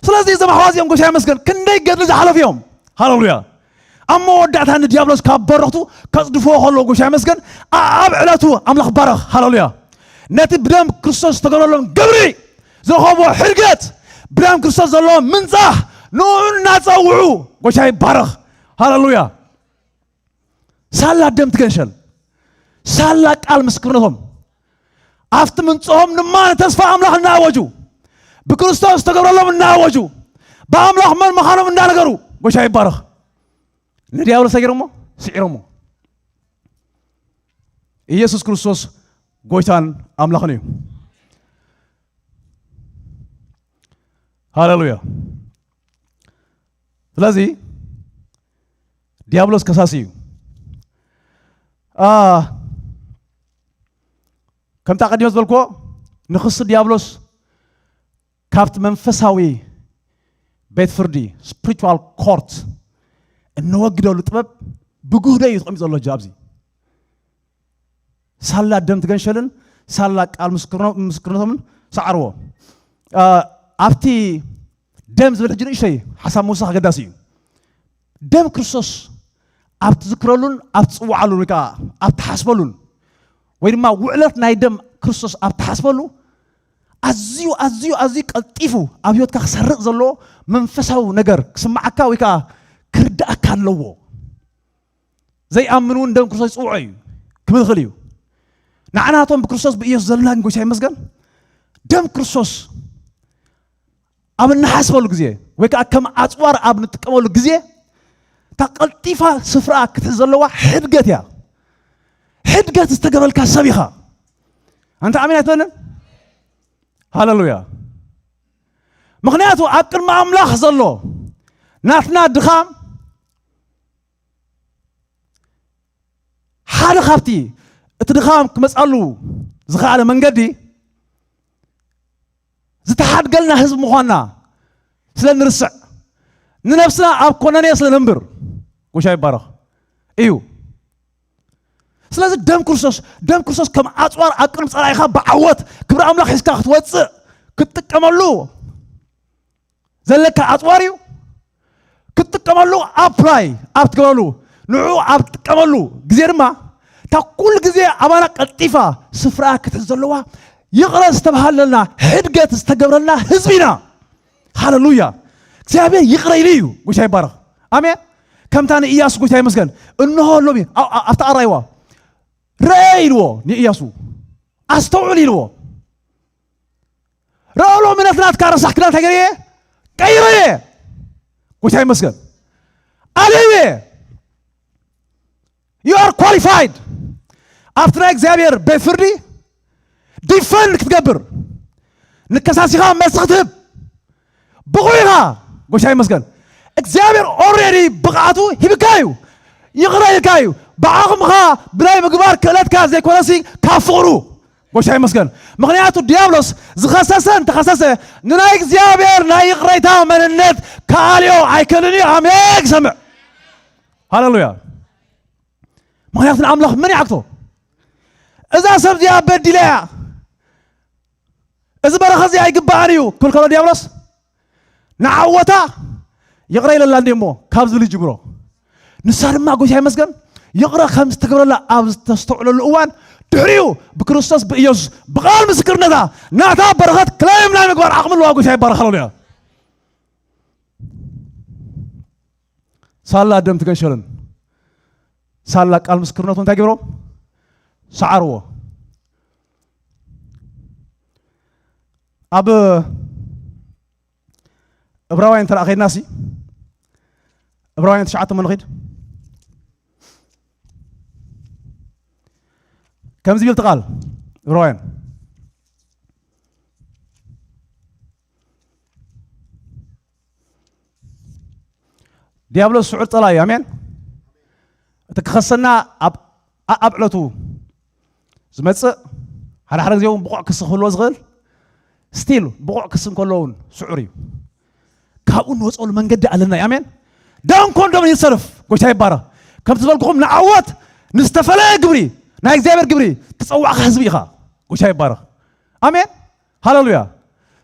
ስለዚ እዞም ኣሕዋት እዚኦም ጎይታ ይመስገን ክንደይ ገድሊ ዝሓለፉ እዮም። ሃሌሉያ። ኣብ መወዳእታ ንዲያብሎስ ካብ በረኽቱ ከጽድፍዎ ከለዉ ጎይታ ይመስገን ኣ- ኣብ ዕለቱ ኣምላኽ ባረኽ። ሃሌሉያ። ነቲ ብደም ክርስቶስ ዝተገበረሎም ግብሪ ዝረኸብዎ ሕድገት ብደም ክርስቶስ ዘለዎ ምንጻህ ንኡ እናጸውዑ ጎይታ ይባረኽ። ሃሌሉያ። ሳላ ደም ትገንሸል፣ ሳላ ቃል ምስክርነቶም ኣብቲ ምንጽሆም ድማ ንተስፋ ኣምላኽ እናኣወጁ ብክርስቶስ ዝተገብረሎም እናኣወጁ ብኣምላኽ መን ምዃኖም እናነገሩ ጎይታ ይባረኽ። ንዲያብሎስ ኣገይሮሞ ስዒሮሞ። ኢየሱስ ክርስቶስ ጎይታን ኣምላኽን እዩ። ሃሌሉያ። ስለዚ ዲያብሎስ ከሳሲ እዩ። አ፣ ከምቲ ኣቐዲመ ዝበልክዎ ንክሲ ዲያብሎስ ካብቲ መንፈሳዊ ቤት ፍርዲ ስፕሪቹዋል ኮርት እነወግደሉ ጥበብ ብጉህዶ እዩ ተቐሚጡ ዘሎ። ኣብዚ ሳላ ደም ትገንሸልን ሳላ ቃል ምስክርኖ- ምስክርነቶምን ሰዓርዎ። አ፣ ኣብቲ ደም ዝብል ሕጂ ንእሽተይ ሓሳብ ምውሳኽ ኣገዳሲ እዩ። ደም ክርስቶስ ኣብ ትዝክረሉን ኣብ ትጽውዓሉን ወይ ከዓ ኣብ ትሓስበሉን ወይ ድማ ውዕለት ናይ ደም ክርስቶስ ኣብ ትሓስበሉ ኣዝዩ ኣዝዩ ኣዝዩ ቀልጢፉ ኣብ ህይወትካ ክሰርቕ ዘለዎ መንፈሳዊ ነገር ክስምዓካ ወይ ከዓ ክርዳእካ ኣለዎ። ዘይኣምን እውን ደም ክርስቶስ ይጽውዖ እዩ ክብል ይኽእል እዩ። ንዓናቶም ብክርስቶስ ብኢየሱስ ዘለና ግን ጎይታ ይመስገን ደም ክርስቶስ ኣብ እንሓስበሉ ግዜ ወይ ከዓ ከም ኣፅዋር ኣብ ንጥቀመሉ ግዜ እታ ቀልጢፋ ስፍራ ክትሕዝ ዘለዋ ሕድገት እያ። ሕድገት ዝተገበልካ ሰብ ኢኻ። ኣንተ ኣሜን ኣይትበልን? ሃለሉያ። ምኽንያቱ ኣብ ቅድሚ ኣምላኽ ዘሎ ናትና ድኻም ሓደ ካብቲ እቲ ድኻም ክመፃሉ ዝኸኣለ መንገዲ ዝተሓድገልና ህዝቢ ምዃንና ስለ ንርስዕ ንነብስና ኣብ ኮነኔ ስለ ነንብር ጎሻ ይባረኽ እዩ። ስለዚ ደም ክርስቶስ ደም ክርስቶስ ከም ኣፅዋር ኣብ ቅድሚ ፀላኢኻ ብዓወት ክብሪ ኣምላኽ ሒዝካ ክትወፅእ ክትጥቀመሉ ዘለካ ኣፅዋር እዩ። ክትጥቀመሉ ኣፕላይ ኣብ ትገብረሉ ንዑ ኣብ ትጥቀመሉ ግዜ ድማ እታ ኩሉ ግዜ ኣባና ቀልጢፋ ስፍራ ክትሕዝ ዘለዋ ይቕረ ዝተባሃለልና ሕድገት ዝተገብረልና ህዝቢ ኢና። ሃለሉያ። እግዚኣብሔር ይቕረ ኢሉ እዩ። ጎይታ ይባረኽ። ኣሜን። ከምታ ንእያሱ ጎይታ ይመስገን እንሆ ሎሚ ኣብታ ኣራይዋ ረአ ኢልዎ ንእያሱ ኣስተውዕል ኢልዎ ረእሎ ምነት ናትካ ረሳሕ ክዳን እንታይ ገይረ ቀይረ እየ። ጎይታ ይመስገን። ኣልየ እየ። You are qualified ኣብቲ ናይ እግዚኣብሔር ቤት ፍርዲ ዲፈንድ ክትገብር ንከሳሲኻ መልሲ ክትህብ ብቑዕ ኢኻ። ጎይታ ይመስገን። እግዚኣብሔር ኦሬዲ ብቕዓቱ ሂብካ እዩ። ይቕረ ኢልካ እዩ። ብዓቕምኻ ብናይ ምግባር ክእለትካ ዘይኮነሲ ካብ ፍቕሩ ጎይታ ይመስገን። ምኽንያቱ ዲያብሎስ ዝኸሰሰ እንተኸሰሰ ንናይ እግዚኣብሔር ናይ ይቕረታ መንነት ክኣልዮ ኣይክእልን እዩ። ኣሜን። ክሰምዕ ሃለሉያ። ምኽንያቱ ንኣምላኽ ምን ይዓግቶ? እዛ ሰብ እዚኣ በዲላ እያ፣ እዚ በረኸት እዚ ኣይግባኣን እዩ ክብል ከሎ ዲያብሎስ ንዓወታ ይቕረ ኢለላ እንዲ እሞ ካብ ዝብል ይጅምሮ። ንሳ ድማ ጎይታ ይመስገን ይቕረ ከም ዝተገብረላ ኣብ ዝተስተውዕለሉ እዋን ድሕሪኡ ብክርስቶስ ብኢየሱስ ብቓል ምስክርነታ ናታ በረኸት ክለይም ናይ ምግባር ዓቕሚ ኣለዋ። ጎይታ ይባረኽ። ሃለሉያ። ሳላ ደም ትገንሸልን ሳላ ቃል ምስክርነቱ እንታይ ገይሮም ሰዓርዎ። ኣብ እብራውያን ተረኣኸይናሲ እብራውያን ትሽዓተ መንኺድ ከምዚ ብል ትቓል እብራውያን ዲያብሎስ ስዑር ጸላኢ ኣሜን። እቲ ክኸሰና ኣብ ኣብ ዕለቱ ዝመጽእ ሓደ ሓደ ግዜ እውን ብቑዕ ክሲ ክህልዎ ዝኽእል ስቲል ብቑዕ ክሲ እንከሎ እውን ስዑር እዩ። ካብኡ ንወፀሉ መንገዲ ኣለና እዩ ኣሜን። ዳውን ኮንዶም ይንሰርፍ ጎይታ ይባረኽ። ከምቲ ዝበልኩኹም ንዓወት ንዝተፈለየ ግብሪ ናይ እግዚኣብሔር ግብሪ ትፀዋዕካ ህዝቢ ኢኻ። ጎይታ ይባረኽ ኣሜን ሃሌሉያ።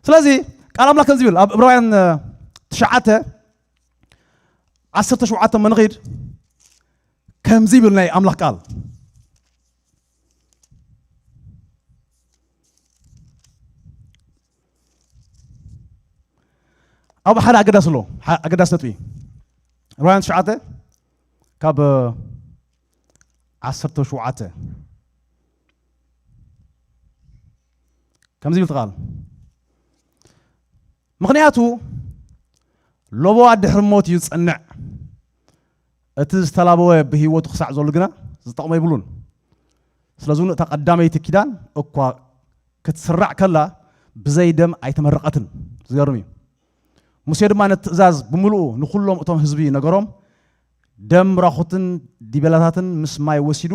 ስለዚ ቃል ኣምላኽ ከምዚ ይብል ኣብ ዕብራውያን ትሽዓተ ዓሰርተ ሸውዓተ መንኺድ ከምዚ ይብል ናይ ኣምላኽ ቃል ኣብ ሓደ ኣገዳስ ኣሎ ኣገዳስ ነጥቢ ዕብራውያን ትሽዓተ ካብ ዓሰርተ ሸውዓተ ከምዚ ይብል ቃል ምኽንያቱ ሎቦዋ ድሕሪ ሞት እዩ ዝጸንዕ። እቲ ዝተላበወ ብህይወቱ ክሳዕ ዘሎ ግና ዝጠቕሞ ይብሉን። ስለዚ እውን እታ ቀዳመይቲ ኪዳን እኳ ክትስራዕ ከላ ብዘይ ደም ኣይተመረቐትን። ዝገርም እዩ። ሙሴ ድማ ነቲ ትእዛዝ ብምሉኡ ንኹሎም እቶም ህዝቢ ነገሮም። ደም ራኹትን ዲበላታትን ምስ ማይ ወሲዱ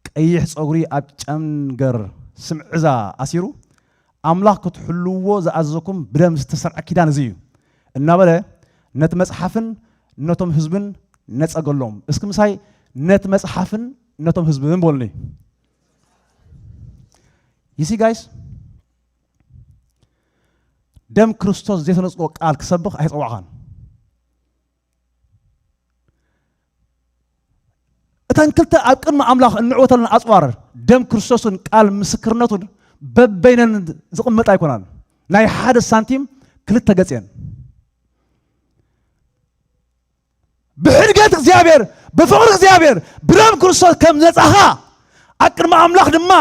ቀይሕ ጸጉሪ ኣብ ጨንገር ስምዕዛ ኣሲሩ ኣምላኽ ክትሕልውዎ ዝኣዘዘኩም ብደም ዝተሰርዐ ኪዳን እዚ እዩ እናበለ ነቲ መጽሓፍን ነቶም ህዝብን ነጸገሎም። እስኪ ምሳይ ነቲ መጽሓፍን ነቶም ህዝብን በሉኒ። ይሲ ጋይስ ደም ክርስቶስ ዘይተነጽጎ ቃል ክሰብኽ ኣይጸዋዕኻን። እተን ክልተ ኣብ ቅድሚ ኣምላኽ እንዕወተለን ኣጽዋር ደም ክርስቶስን ቃል ምስክርነቱን በበይነን ዝቕመጣ ኣይኮናን። ናይ ሓደ ሳንቲም ክልተ ገጽ እየን። ብሕድገት እግዚኣብሔር ብፍቕሪ እግዚኣብሔር ብደም ክርስቶስ ከም ዝነጻኻ ኣብ ቅድሚ ኣምላኽ ድማ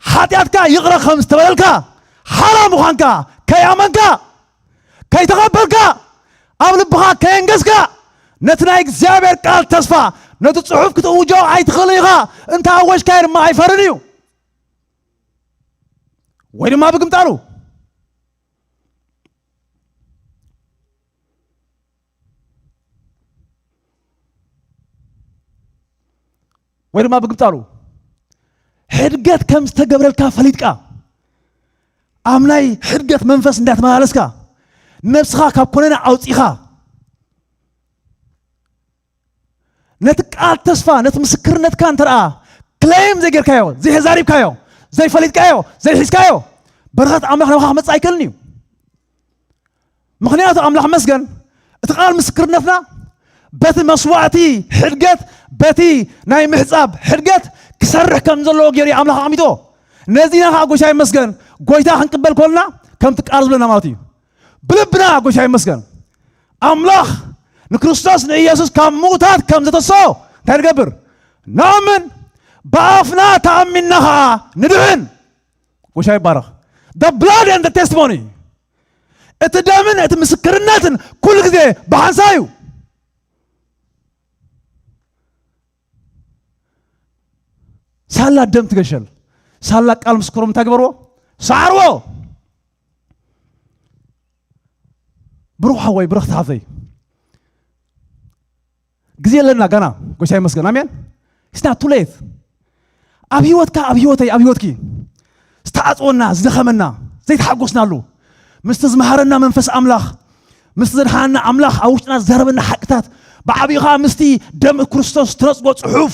ሓጢኣትካ ይቕረ ከም ዝተበለልካ ሓራ ምዃንካ ከይኣመንካ ከይተቐበልካ ኣብ ልብኻ ከየንገስካ ነቲ ናይ እግዚኣብሔር ቃል ተስፋ ነቲ ጽሑፍ ክትእውጆ ኣይትኽእልን ኢኻ። እንተ ኣወጅካዮ ድማ ኣይፈርን እዩ ወይ ድማ ብግምጣሉ ወይ ድማ ብግምጣሉ ሕድገት ከም ዝተገብረልካ ፈሊጥካ ኣብ ናይ ሕድገት መንፈስ እንዳተመላለስካ ነብስኻ ካብ ኮነና ኣውፂኻ ነቲ ቃል ተስፋ ነቲ ምስክርነትካ እንተ ደኣ ክለይም ዘይጌርካዮ ዘይተዛሪብካዮ ዘይፈሊጥካዮ ዘይሒዝካዮ በረኸት ኣምላኽ ናብኻ ክመፅእ ኣይክእልን እዩ። ምኽንያቱ ኣምላኽ መስገን እቲ ቃል ምስክርነትና በቲ መስዋእቲ ሕድገት በቲ ናይ ምሕፃብ ሕድገት ክሰርሕ ከም ዘለዎ ገይሩ ኣምላኽ ኣቐሚጦ። ነዚና ከዓ ጎይታ ይመስገን ጎይታ ክንቅበል ኮልና ከምቲ ቃል ዝብለና ማለት እዩ። ብልብና ጎይታ ይመስገን ኣምላኽ ንክርስቶስ ንኢየሱስ ካብ ምዉታት ከም ዘተስኦ እንታይ ንገብር? ንኣምን። ብኣፍና ተኣሚንና ከዓ ንድሕን። ጎይታ ይባረኽ። The blood and the testimony እቲ ደምን እቲ ምስክርነትን ኩሉ ግዜ ብሓንሳ እዩ። ሳላ ደም ትገሸል ሳላ ቃል ምስክሮም እንታይ ግበርዎ? ሰዓርዎ። ብሩኽ ሓወይ ብርኽቲ ሓፍተይ ግዜ ኣለና ገና ጎይታ ይመስገን ኣሜን። ስና ቱሌት ኣብ ህይወትካ ኣብ ህይወተይ ኣብ ህይወትኪ ዝተዓፅወና ዝደኸመና ዘይተሓጎስናሉ ምስቲ ዝመሃረና መንፈስ ኣምላኽ ምስቲ ዘድሓነና ኣምላኽ ኣብ ውሽጥና ዝዛረበና ሓቅታት ብዓብዩ ከዓ ምስቲ ደም ክርስቶስ ዝተነፅጎ ፅሑፍ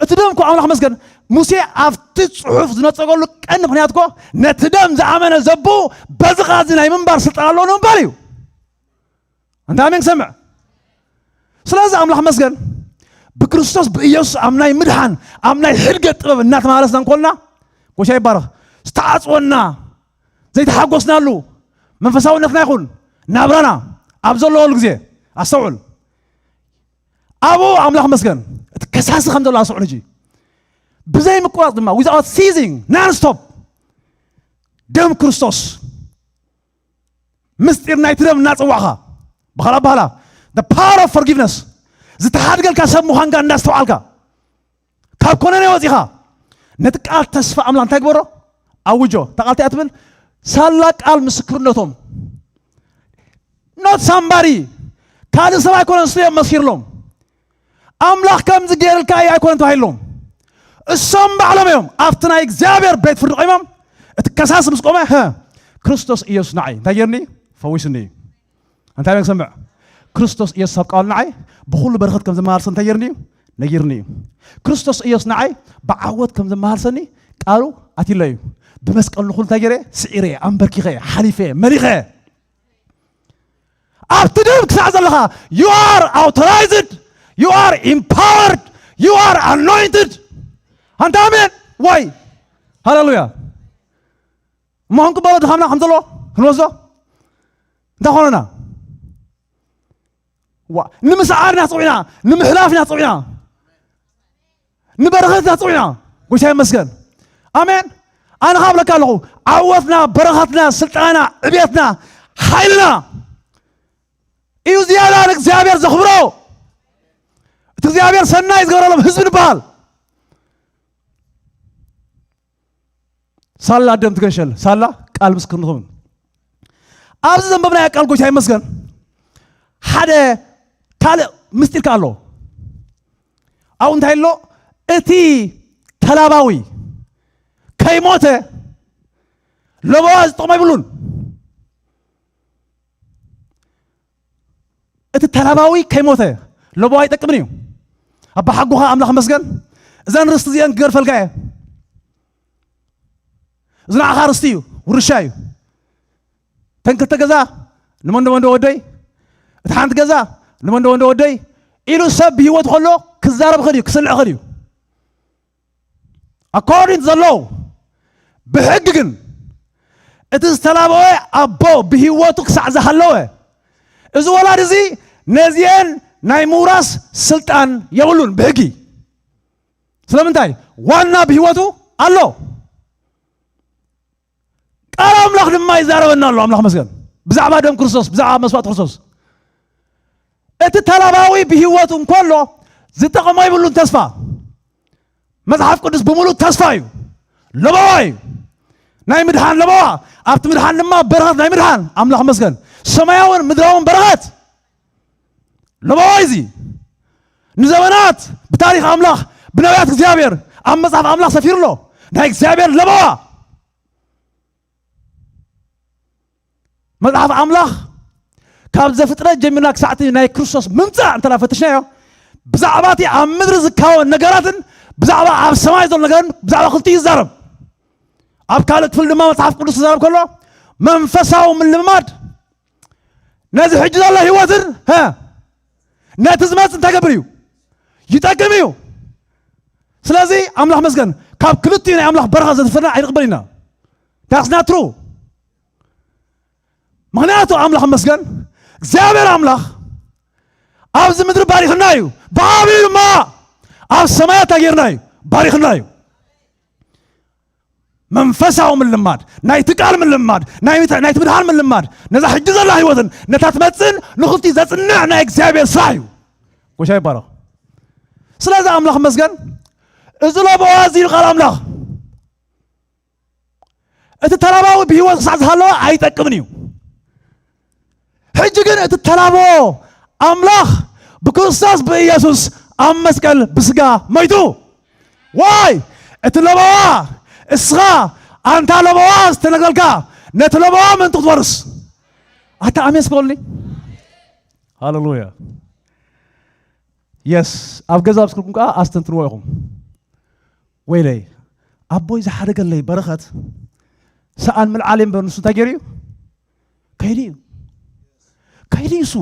እቲ ደም እኮ ኣምላኽ መስገን ሙሴ ኣብቲ ፅሑፍ ዝነፀገሉ ቀንዲ ምክንያት እኮ ነቲ ደም ዝኣመነ ዘብኡ በዚ ቃዚ ናይ ምንባር ስልጣን ኣለዎ ንምባል እዩ። እንታይ ኣሜን ክሰምዕ። ስለዚ ኣምላኽ መስገን ብክርስቶስ ብኢየሱስ ኣብ ናይ ምድሓን ኣብ ናይ ሕድገት ጥበብ እናተመላለስና እንኮልና ጎይታ ይባረኽ ዝተዓፅወና ዘይተሓጎስናሉ መንፈሳውነትና ይኹን ናብራና ኣብ ዘለወሉ ግዜ ኣስተውዕል ኣብኡ ኣምላኽ መስገን እቲ ከሳሲ ከም ዘሎ ኣስተውዕል ሕጂ ብዘይ ምቁራፅ ድማ without ceasing non stop ደም ክርስቶስ ምስጢር ናይቲ ደም እናጸዋዕኻ፣ ብኻልእ ኣባህላ፣ the power of forgiveness፣ ዝተሓድገልካ ሰብ ምዃንካ እንዳስተውዓልካ፣ ካብ ኮነነ ወጺኻ፣ ነቲ ቃል ተስፋ ኣምላኽ እንታይ ግበሮ? ኣውጆ። እታ ቃል እንታይ እያ ትብል? ሳላ ቃል ምስክርነቶም። Not somebody፣ ካልእ ሰብ ኣይኮነን፣ ንሱ እዮም መስኪርሎም። ኣምላኽ ከምዚ ገይርልካ እዩ ኣይኮነን ተባሂሎም። እሶም ባዕሎም እዮም ኣብቲ ናይ እግዚኣብሔር ቤት ፍርዲ ቆይሞም፣ እቲ ከሳሲ ምስ ቆመ፣ "ሀ፣ ክርስቶስ ኢየሱስ ንዓይ እንታይ ገይርኒ? ፈዊስኒ እዩ." እንታይ በል ክሰምዕ? ክርስቶስ ኢየሱስ ኣብ ቃል ንዓይ ብኹሉ በረኸት ከም ዘመላልሰ እንታይ ገይርኒ እዩ? ነጊርኒ እዩ። ክርስቶስ ኢየሱስ ንዓይ ብዓወት ከም ዘመላልሰኒ ቃሉ ኣትይለይ እዩ። ብመስቀሉ ንኹሉ እንታይ ገይረ? ስዒረ፣ ኣንበርኪኸ፣ ሓሊፈ፣ መሊኸ። ኣብቲ ደም ክሳዕ ዘለኻ፣ you are authorized, you are empowered, you are anointed። ኣንታ ኣሜን ወይ ሃሌሉያ። እሞ ክንቅበሎ ድኻምና ከም ዘሎ ክንወስዶ እንታይ ኾነና? ዋ፣ ንምስዓር ኢና ተጸዊዕና፣ ንምሕላፍ ኢና ተጸዊዕና፣ ንበረኸት ኢና ተጸዊዕና። ጎይታ ይመስገን። ኣሜን። ኣነ ኻብለካ ኣለኹ፣ ዓወትና፣ በረኸትና፣ ስልጣንና፣ ዕብየትና፣ ሓይልና እዩ ዝያዳ ንእግዚኣብሔር ዘኽብሮ። እቲ እግዚኣብሔር ሰናይ ዝገበረሎም ህዝቢ ንበሃል። ሳላ ደም ትገሸል፣ ሳላ ቃል ምስክር ንኸውን። ኣብዚ ዘንበብናዮ ቃል ጎይታ ይመስገን። ሓደ ካልእ ምስጢር ከኣ ኣሎ። ኣብኡ እንታይ ኣሎ? እቲ ተላባዊ ከይሞተ ለበዋ ዝጠቕሞ ኣይብሉን። እቲ ተላባዊ ከይሞተ ለበዋ ኣይጠቅምን እዩ። ኣባሓጎኻ ኣምላኽ መስገን፣ እዘን ርስቲ እዚአን ክገድፈልካ እየ። እዚ ንዓኻ ርስቲ እዩ፣ ውርሻ እዩ። እተን ክልተ ገዛ ንመንዶ መንዶ ወደይ፣ እቲ ሓንቲ ገዛ ንመንዶ መንዶ ወደይ ኢሉ ሰብ ብህይወት ከሎ ክዛረብ ኸድ እዩ፣ ክስልዕ ኸድ እዩ። ኣኮርዲንግ ዘሎ ብሕጊ ግን እቲ ዝተላበወ ኣቦ ብህይወቱ ክሳዕ ዝሃለወ እዚ ወላድ እዚ ነዚአን ናይ ምውራስ ስልጣን የብሉን ብሕጊ። ስለምንታይ? ዋና ብህይወቱ ኣሎ። ቃል ኣምላኽ ድማ ይዛረበና ኣሎ። ኣምላኽ መስገን ብዛዕባ ደም ክርስቶስ፣ ብዛዕባ መስዋእቲ ክርስቶስ። እቲ ተላባዊ ብህይወቱ እንከሎ ዝጠቕሞ ይብሉን ተስፋ። መጽሓፍ ቅዱስ ብምሉእ ተስፋ እዩ። ለበዋ እዩ። ናይ ምድሓን ለበዋ። ኣብቲ ምድሓን ድማ በረኸት ናይ ምድሓን። ኣምላኽ መስገን። ሰማያውን ምድራውን በረኸት። ለበዋ እዚ ንዘመናት ብታሪኽ ኣምላኽ፣ ብነቢያት እግዚኣብሔር፣ ኣብ መጽሓፍ ኣምላኽ ሰፊሩ ኣሎ። ናይ እግዚኣብሔር ለበዋ። መጽሓፍ ኣምላኽ ካብ ዘፍጥረት ጀሚርና ክሳዕቲ ናይ ክርስቶስ ምምጻእ እንተ ፈትሽናዮ፣ ብዛዕባ እቲ ኣብ ምድሪ ዝካወን ነገራትን ብዛዕባ ኣብ ሰማይ ዘሎ ነገርን ብዛዕባ ክልቲኡ ይዛረብ። ኣብ ካልእ ክፍል ድማ መጽሓፍ ቅዱስ ክዛረብ ከሎ፣ መንፈሳዊ ምልምማድ ነዚ ሕጂ ዘሎ ህይወትን፣ ሀ፣ ነቲ ዝመጽእ እንታይ ገብር እዩ? ይጠቅም እዩ። ስለዚ ኣምላኽ መስገን፣ ካብ ክልቲኡ ናይ ኣምላኽ በረኸት ዘትፈና ኣይንቕበል ኢና። That's not true። ምኽንያቱ ኣምላኽ መስገን፣ እግዚኣብሔር ኣምላኽ ኣብዚ ምድሪ ባሪኽና እዩ፣ ብዓብዩ ድማ ኣብ ሰማያት ኣጌርና እዩ፣ ባሪኽና እዩ። መንፈሳዊ ምልማድ፣ ናይቲ ቃል ምልማድ፣ ናይ ምት-፣ ናይቲ ምድሓን ምልማድ፣ ነዛ ሕጂ ዘላ ህይወትን ነታ ትመጽእን ንኽልቲ ዘጽንዕ ናይ እግዚኣብሔር ስራሕ እዩ። ጎይታ ይባረኽ። ስለዚ ኣምላኽ መስገን፣ እዚ ለበዋ እዚ እዩ ቃል ኣምላኽ። እቲ ተላባዊ ብህይወት ክሳዕ ዝሃለወ ኣይጠቅምን እዩ። ሕጂ ግን እቲ ተላቦ ኣምላኽ ብክርስቶስ ብኢየሱስ ኣብ መስቀል ብስጋ መይቱ። ዋይ! እቲ ለበዋ እስኻ ኣንታ ለበዋ ዝተነግረልካ ነቲ ለበዋ ምእንቲ ክትወርስ። ኣታ ኣሜን ስበሉኒ። ሃሌሉያ። የስ፣ ኣብ ገዛ ኣብ ስክልኩም ከዓ ኣስተንትንዎ ኢኹም። ወይለይ፣ ኣቦይ ዝሓደገለይ በረኸት ሰኣን ምልዓል እምበር ንሱ እንታይ ገይሩ እዩ? ከይዱ እዩ። ከይዱ እዩ እሱ።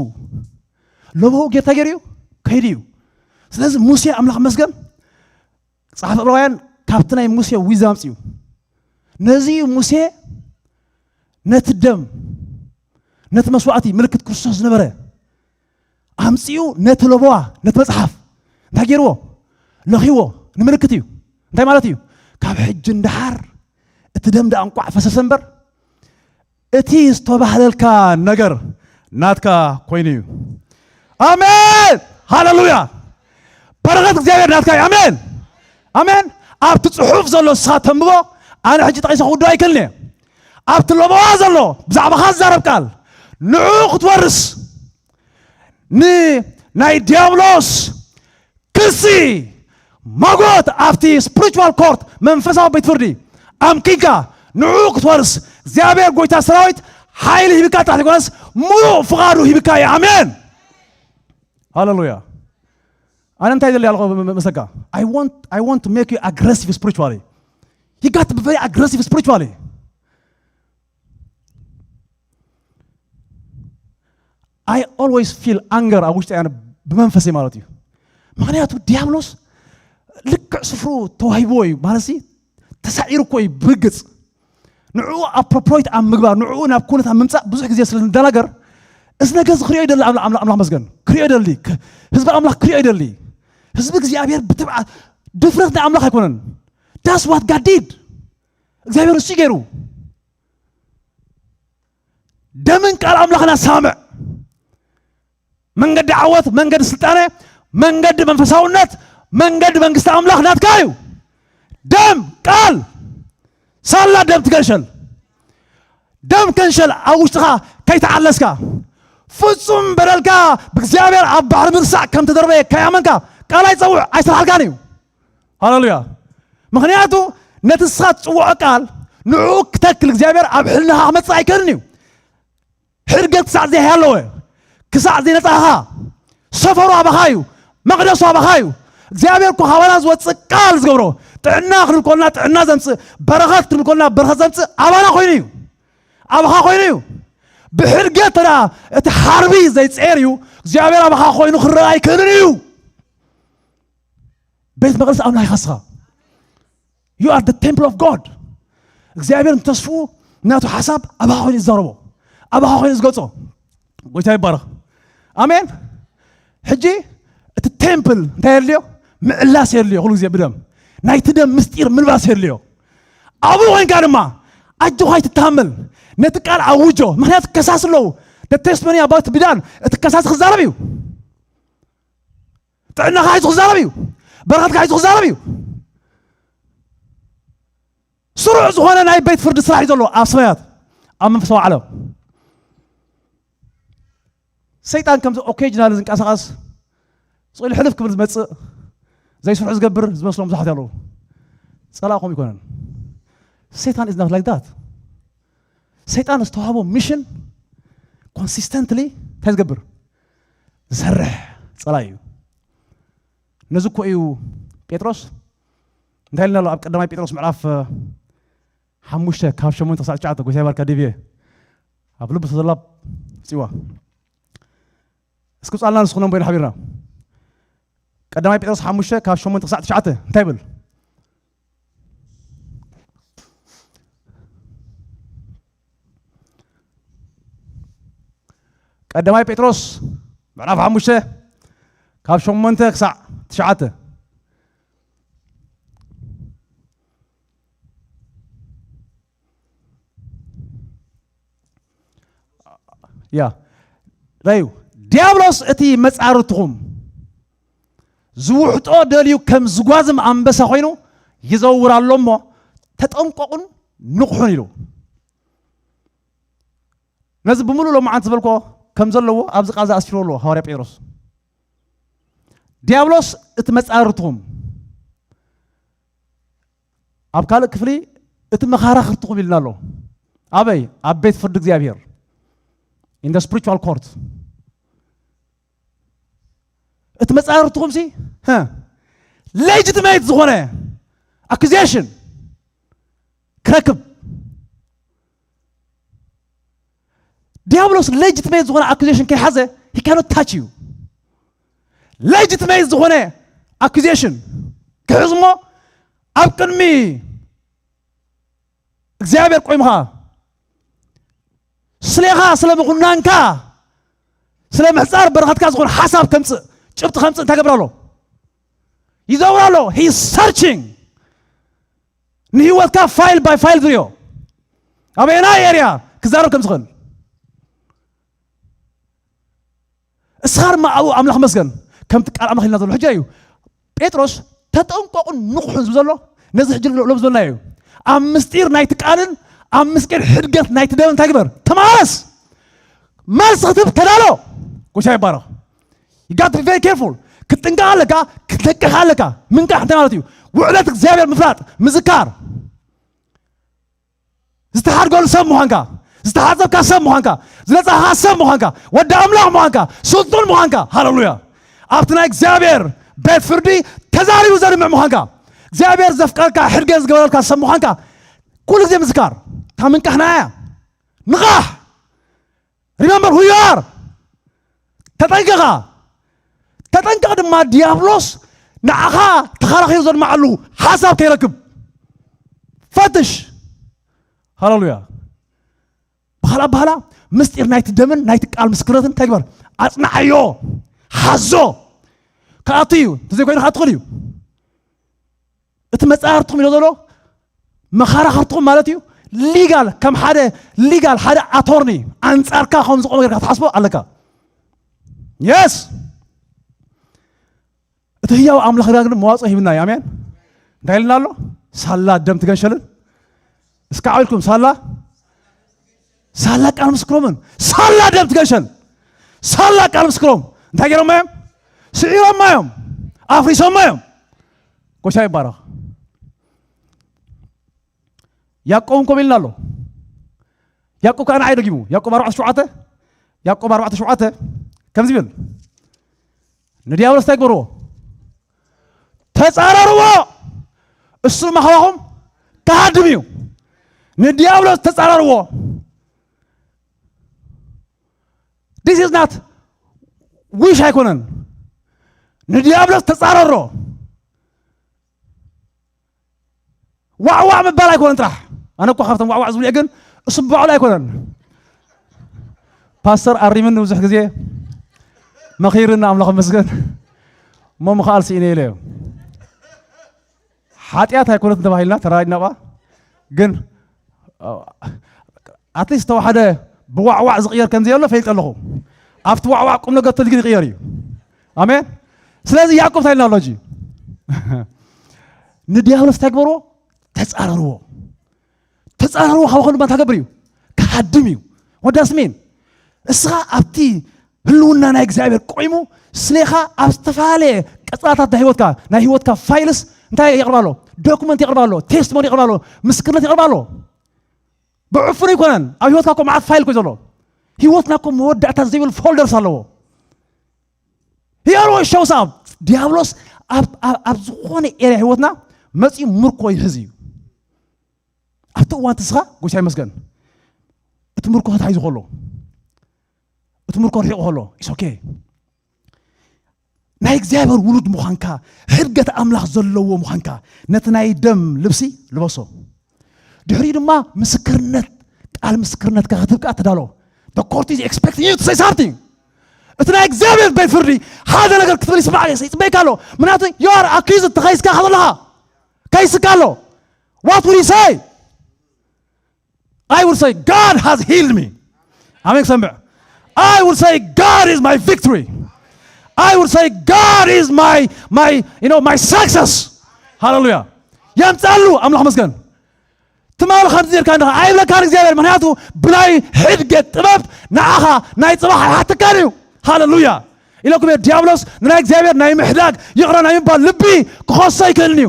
ለበው ጌታ ገይሩ እዩ። ከይዱ እዩ። ስለዚ ሙሴ ኣምላኽ መስገን ጸሓፊ ዕብራውያን ካብቲ ናይ ሙሴ ዊዛ ኣምጺኡ። ነዚ እዩ ሙሴ ነቲ ደም፣ ነቲ መስዋዕቲ ምልክት ክርስቶስ ዝነበረ ኣምጺኡ ነቲ ለበዋ፣ ነቲ መጽሓፍ እንታይ ገይርዎ? ለኺዎ። ንምልክት እዩ። እንታይ ማለት እዩ? ካብ ሕጂ እንድሓር እቲ ደም ደኣ እንቋዕ ፈሰሰ እምበር እቲ ዝተባህለልካ ነገር ናትካ ኮይኑ እዩ። ኣሜን፣ ሃለሉያ። በረኸት እግዚኣብሔር ናትካ እዩ። ኣሜን፣ ኣሜን። ኣብቲ ጽሑፍ ዘሎ ንስኻ ተንብቦ፣ ኣነ ሕጂ ጠቒሰ ክውድኦ ኣይክእልን እየ። ኣብቲ ለበዋ ዘሎ ብዛዕባኻ ዝዛረብ ቃል ንዕኡ ክትወርስ፣ ንናይ ዲያብሎስ ክሲ፣ መጎት ኣብቲ ስፕሪቹዋል ኮርት፣ መንፈሳዊ ቤት ፍርዲ ኣምኪንካ ንዕኡ ክትወርስ እግዚኣብሔር ጎይታ ሰራዊት ሓይሊ ሂብካ ጥራሕ ዘይኮነስ፣ ሙሉእ ፍቓዱ ሂብካ እዩ። ኣሜን፣ ሃለሉያ። ኣነ እንታይ ደሊ ኣለኹ መሰካ? I want to make you aggressive spiritually. You got to be very aggressive spiritually. I always feel anger ኣብ ውሽጢ ኣነ፣ ብመንፈሰይ ማለት እዩ። ምክንያቱ ዲያብሎስ ልክዕ ስፍሩ ተዋሂብዎ እዩ ማለት ሲ፣ ተሳዒሩ እኮ እዩ ብርግጽ። ንዕኡ ኣፕሮፕሮይት ኣብ ምግባር፣ ንዕኡ ናብ ኩነት ኣብ ምምጻእ ብዙሕ ግዜ ስለ ንደናገር፣ እዚ ነገር እዚ ክሪኦ ይደሊ። ኣምላ- ኣምላ- ኣምላኽ መስገን ክሪኦ ይደሊ። ክ- ህዝቢ ኣምላኽ ክሪኦ ይደሊ። ህዝቢ እግዚኣብሔር ብትብዓት፣ ድፍረት ናይ ኣምላኽ ኣይኮነን። That's what God did. እግዚኣብሔር እሱ ገይሩ። ደምን ቃል ኣምላኽና ሳምዕ። መንገዲ ዓወት፣ መንገዲ ስልጣነ፣ መንገዲ መንፈሳውነት፣ መንገዲ መንግስቲ ኣምላኽ ናትካ እዩ። ደም ቃል ሳላ ደም ትገንሸል። ደም ከንሸል ኣብ ውሽጥኻ ከይተዓለስካ፣ ፍጹም በደልካ ብእግዚኣብሔር ኣብ ባሕሪ ምርሳዕ ከም ተደርበየ ከይኣመንካ፣ ቃል ኣይጸውዕ ኣይሰርሓልካን እዩ። ሃለሉያ። ምኽንያቱ ነቲ ንስኻ ትጽውዖ ቃል ንዕኡ ክተክል እግዚኣብሔር ኣብ ሕልናኻ ክመጽእ ኣይክእልን እዩ። ሕድገት ክሳዕ ዘይሃለወ፣ ክሳዕ ዘይነጻኻ፣ ሰፈሩ ኣባኻ እዩ፣ መቕደሱ ኣባኻ እዩ። እግዚኣብሔር እኮ ካባና ዝወጽእ ቃል ዝገብሮ፣ ጥዕና ክንብል ከለና ጥዕና ዘምጽእ፣ በረኸት ክንብል ከለና በረኸት ዘምጽእ ኣባና ኮይኑ እዩ፣ ኣባኻ ኮይኑ እዩ። ብሕድገት ተዳ እቲ ሓርቢ ዘይጽኤር እዩ፣ እግዚኣብሔር ኣባኻ ኮይኑ ክረኣ ኣይክእልን እዩ። ቤት መቕደስ ኣምላኽ ኢኻ ንስኻ። You are the temple of God. እግዚኣብሔር ንተስፍኡ ናቱ ሓሳብ ኣባኻ ኮይኑ ዝዛረቦ፣ ኣባኻ ኮይኑ ዝገልጾ። ጎይታ ይባረኽ። ኣሜን። ሕጂ እቲ ቴምፕል እንታይ የድልዮ? ምዕላስ የድልዮ። ኩሉ ግዜ ብደም፣ ናይቲ ደም ምስጢር ምልባስ የድልዮ። ኣብኡ ኮይንካ ድማ ኣጆኻ ኣይትታመል። ነቲ ቃል ኣውጆ። ምኽንያቱ ከሳሲ ኣለዉ። The testimony about ቢዳን፣ እቲ ከሳሲ ክዛረብ እዩ። ጥዕናኻ ሒዙ ክዛረብ እዩ። በረኸትካ ሒዙ ክዛረብ እዩ። ስሩዕ ዝኾነ ናይ ቤት ፍርዲ ስራሕ እዩ ዘሎ ኣብ ሰማያት፣ ኣብ መንፈሳዊ ዓለም። ሰይጣን ከምዚ ኦኬጅናል ዝንቀሳቐስ፣ ስቕ ኢሉ ሕልፍ ክብል ዝመጽእ፣ ዘይስርሑ ዝገብር ዝመስሎም ብዙሓት ኣለዉ። ጸላእኹም ይኮነን። ሰይጣን is not like that. ሰይጣን ዝተዋህቦ ሚሽን ኮንሲስተንትሊ እንታይ ዝገብር? ዝሰርሕ ጸላኢ እዩ። ነዚ እኮ እዩ ጴጥሮስ እንታይ ኢልና ኣሎ? ኣብ ቀዳማይ ጴጥሮስ ምዕራፍ፣ እ፣ ሓሙሽተ ካብ ሸሞንተ ክሳዕ ትሽዓተ፣ ጎይታ ይባርካ ዲቪየ፣ ኣብ ልቡ ተዘላ ጽዋ። እስኪ ጻልና ንሱ ክነንቦ ኢና ሓቢርና። ቀዳማይ ጴጥሮስ ሓሙሽተ ካብ ሸሞንተ ክሳዕ ትሽዓተ እንታይ ይብል? ቀዳማይ ጴጥሮስ ምዕራፍ ሓሙሽተ ካብ ሸሞንተ ክሳዕ ትሽዓተ። ያ፣ ራዩ፣ ዲያብሎስ እቲ መጻርትኹም ዝውሕጦ ደልዩ ከም ዝጓዝም ኣንበሳ ኮይኑ ይዘውር ኣሎ እሞ ተጠንቀቑን ንቕሑን ኢሉ። ነዚ ብምሉእ ሎማዓንቲ ዝበልኮ ከም ዘለዎ ኣብዚ ቃል ዝኣስፊሮ ኣለዎ ሃዋርያ ጴጥሮስ። ዲያብሎስ እቲ መጻርትኹም፣ ኣብ ካልእ ክፍሊ እቲ መኻራኽርትኹም ኢልና ኣሎ። ኣበይ? ኣብ ቤት ፍርዲ እግዚኣብሔር፣ in the spiritual court። እቲ መጻርትኹም ሲ፣ ሀ፣ ሌጂትሜት ዝኾነ ኣኩዜሽን ክረክብ። ዲያብሎስ ሌጂትሜት ዝኾነ ኣኩዜሽን ከይሓዘ he cannot touch you። ሌጂትሜት ዝኾነ ኣኩዜሽን ክሕዝ እሞ ኣብ ቅድሚ እግዚኣብሔር ቆይምኻ፣ ስሌኻ ስለ ምኹናንካ፣ ስለ ምሕጻር በረኸትካ ዝኾነ ሓሳብ ከምጽእ፣ ጭብጢ ከምጽእ እንታይ ገብር ኣሎ? ይዘውር ኣሎ። He is searching። ንህይወትካ ፋይል ባይ ፋይል ዝርዮ። ኣበየናይ ኤርያ ክዛረብ ከም ዝኽእል። እስኻ ድማ ኣብኡ ኣምላኽ መስገን። ከምቲ ቃል ኣምላኽ ኢልና ዘሎ ሕጂ እዩ። ጴጥሮስ ተጠንቀቑን ንቑሕን ዝብል ዘሎ ነዚ ሕጂ ሎ- ሎም ዝበልና እዩ። ኣብ ምስጢር ናይቲ ቃልን ኣብ ምስጢር ሕድገት ናይቲ ደም እንታይ ግበር? ተማለስ። መልሲ ክትህብ ተዳሎ። ጎይታ ይባረኽ። You got to be very careful. ክትጥንቀቕ ኣለካ። ክትነቅሕ ኣለካ። ምንቃሕ እንታይ ማለት እዩ? ውዕለት እግዚኣብሔር ምፍላጥ፣ ምዝካር። ዝተሓድገሉ ሰብ ምዃንካ፣ ዝተሓጸብካ ሰብ ምዃንካ፣ ዝነጻኻ ሰብ ምዃንካ፣ ወዲ ኣምላኽ ምዃንካ፣ ስልጡን ምዃንካ። ሃሌሉያ። ኣብቲ ናይ እግዚኣብሔር ቤት ፍርዲ ተዛሪቡ ዘድምዕ ምዃንካ፣ እግዚኣብሔር ዘፍቀርካ፣ ሕድገት ዝገበረልካ ሰብ ምዃንካ ኩሉ ግዜ ምዝካር። እታ ምንቃሕና እያ። ንቓሕ። Remember who you are. ተጠንቀቓ። ተጠንቀቕ ድማ ዲያብሎስ ንዓኻ ተኸራኺሩ ዘድምዓሉ ሓሳብ ከይረክብ ፈትሽ። ሃሌሉያ። ብኻልእ ኣባህላ ምስጢር ናይቲ ደምን ናይቲ ቃል ምስክርነትን እንታይ ግበር? ኣጽንዓዮ። ሓዞ። ክኣቱ እዩ። እንተዘይኮይኑ ክኣቱ ክእል እዩ። እቲ መጻርትኹም ኢሎ ዘሎ መኸራኸርትኹም ማለት እዩ። ሊጋል ከም ሓደ ሊጋል ሓደ ኣቶርኒ ኣንጻርካ ከም ዝቆመ ጌርካ ትሓስቦ ኣለካ። የስ። እቲ ህያው ኣምላኽ ግን መዋጽኦ ሂብና እዩ። ኣሜን። እንታይ ኢልና ኣሎ? ሳላ ደም ትገንሸልን እስካ ዓብልኩም ሳላ ሳላ ቃል ምስክሮምን ሳላ ደም ትገንሸል። ሳላ ቃል ምስክሮም እንታይ ገይሮማ እዮም? ስዒሮማ እዮም። ኣፍሪሶማ እዮም። ጎይታ ይባረኽ። ያዕቆብ እንኮ ኢልና ኣሎ። ያዕቆብ ከዓ ንዓይ ደጊሙ። ያዕቆብ ኣርባዕተ ሸውዓተ፣ ያዕቆብ ኣርባዕተ ሸውዓተ ከምዚ ይብል፣ ንዲያብሎስ እንታይ ግበርዎ? ተጻረርዎ፣ እሱ ድማ ካባኹም ክሃድም እዩ። ንዲያብሎስ ተጻረርዎ። This is not wish ኣይኮነን። ንዲያብሎስ ተጻረሮ። ዋዕዋዕ ምባል ኣይኮነን ጥራሕ። ኣነ እኮ ካብቶም ዋዕዋዕ ዝብሉ እየ፣ ግን እሱ ባዕሉ ኣይኮነን። ፓስተር ኣሪምኒ ብዙሕ ግዜ መኺርና ኣምላኽ ይመስገን። እሞ ምኽኣል ስኢነ ኢለ እየ። ሓጢኣት ኣይኮነትን ተባሂልና ተራዲና ባ ግን ኣትሊስት ተዋሕደ ብዋዕዋዕ ዝቕየር ከም ዘየሎ ፈሊጠ ኣለኹ። ኣብቲ ዋዕዋዕ ቁም ነገር ተልግን ይቕየር እዩ። ኣሜን። ስለዚ ያዕቆብ እንታይ ኢልና ኣሎ ሕጂ? ንዲያብሎስ እንታይ ግበርዎ? ተጻረርዎ። ተጻረርዎ ካብ ከሉ እንታይ ክገብር እዩ? ክሃድም እዩ። ወዳስ ሜን እስኻ ኣብቲ ህልውና ናይ እግዚኣብሔር ቆይሙ ስሌኻ ኣብ ዝተፈላለየ ቀጻታት ናይ ህይወትካ ናይ ህይወትካ ፋይልስ እንታይ የቕርብ ኣሎ? ዶክመንት የቕርብ ኣሎ፣ ቴስቲሞኒ የቕርብ ኣሎ፣ ምስክርነት የቕርብ ኣሎ። ብዕፉን ኣይኮነን። ኣብ ህይወትካ እኮ መዓት ፋይል እኮ እዩ ዘሎ። ህይወትና እኮ መወዳእታ ዘይብል ፎልደርስ ኣለዎ። Here we shows up. ዲያብሎስ ኣብ ኣብ- ኣብ ዝኾነ ኤርያ ህይወትና መጺኡ ምርኮ ይሕዝ እዩ። ኣብቲ እዋን ትስኻ ጎይታ ይመስገን እቲ ምርኮ ተታሒዙ ከሎ እቲ ምርኮ ርሒቑ ከሎ it's okay። ናይ እግዚኣብሔር ውሉድ ምዃንካ ሕድገት ኣምላኽ ዘለዎ ምዃንካ ነቲ ናይ ደም ልብሲ ልበሶ። ድሕሪኡ ድማ ምስክርነት ቃል ምስክርነትካ ክትህብ ከዓ ተዳሎ። The court is expecting you to say something. እቲ ናይ እግዚኣብሔር ቤት ፍርዲ ሓደ ነገር ክትብል ይስማዕ ይጽበይካ ኣሎ። ምክንያቱ you are accused ተኸይስካ ከለኻ ከይስካ ኣሎ። What will you say? I will say God has healed me. ኣሜን ክሰምዕ። I will say God is my victory. I will say God is my my you know my success. ሃሌሉያ። የምጻሉ ኣምላኽ መስገን። ትማሊ ከምዚ ጌርካ እንዲኻ ኣይብለካን እግዚኣብሔር፣ ምክንያቱ ብናይ ሕድገት ጥበብ ንዓኻ ናይ ጽባሕ ኣይሓተካን እዩ። ሃሌሉያ። ኢለኩም እየ፣ ዲያብሎስ ንናይ እግዚኣብሔር ናይ ምሕዳግ ይቕረ ናይ ምባል ልቢ ክኸሶ ኣይክእልን እዩ።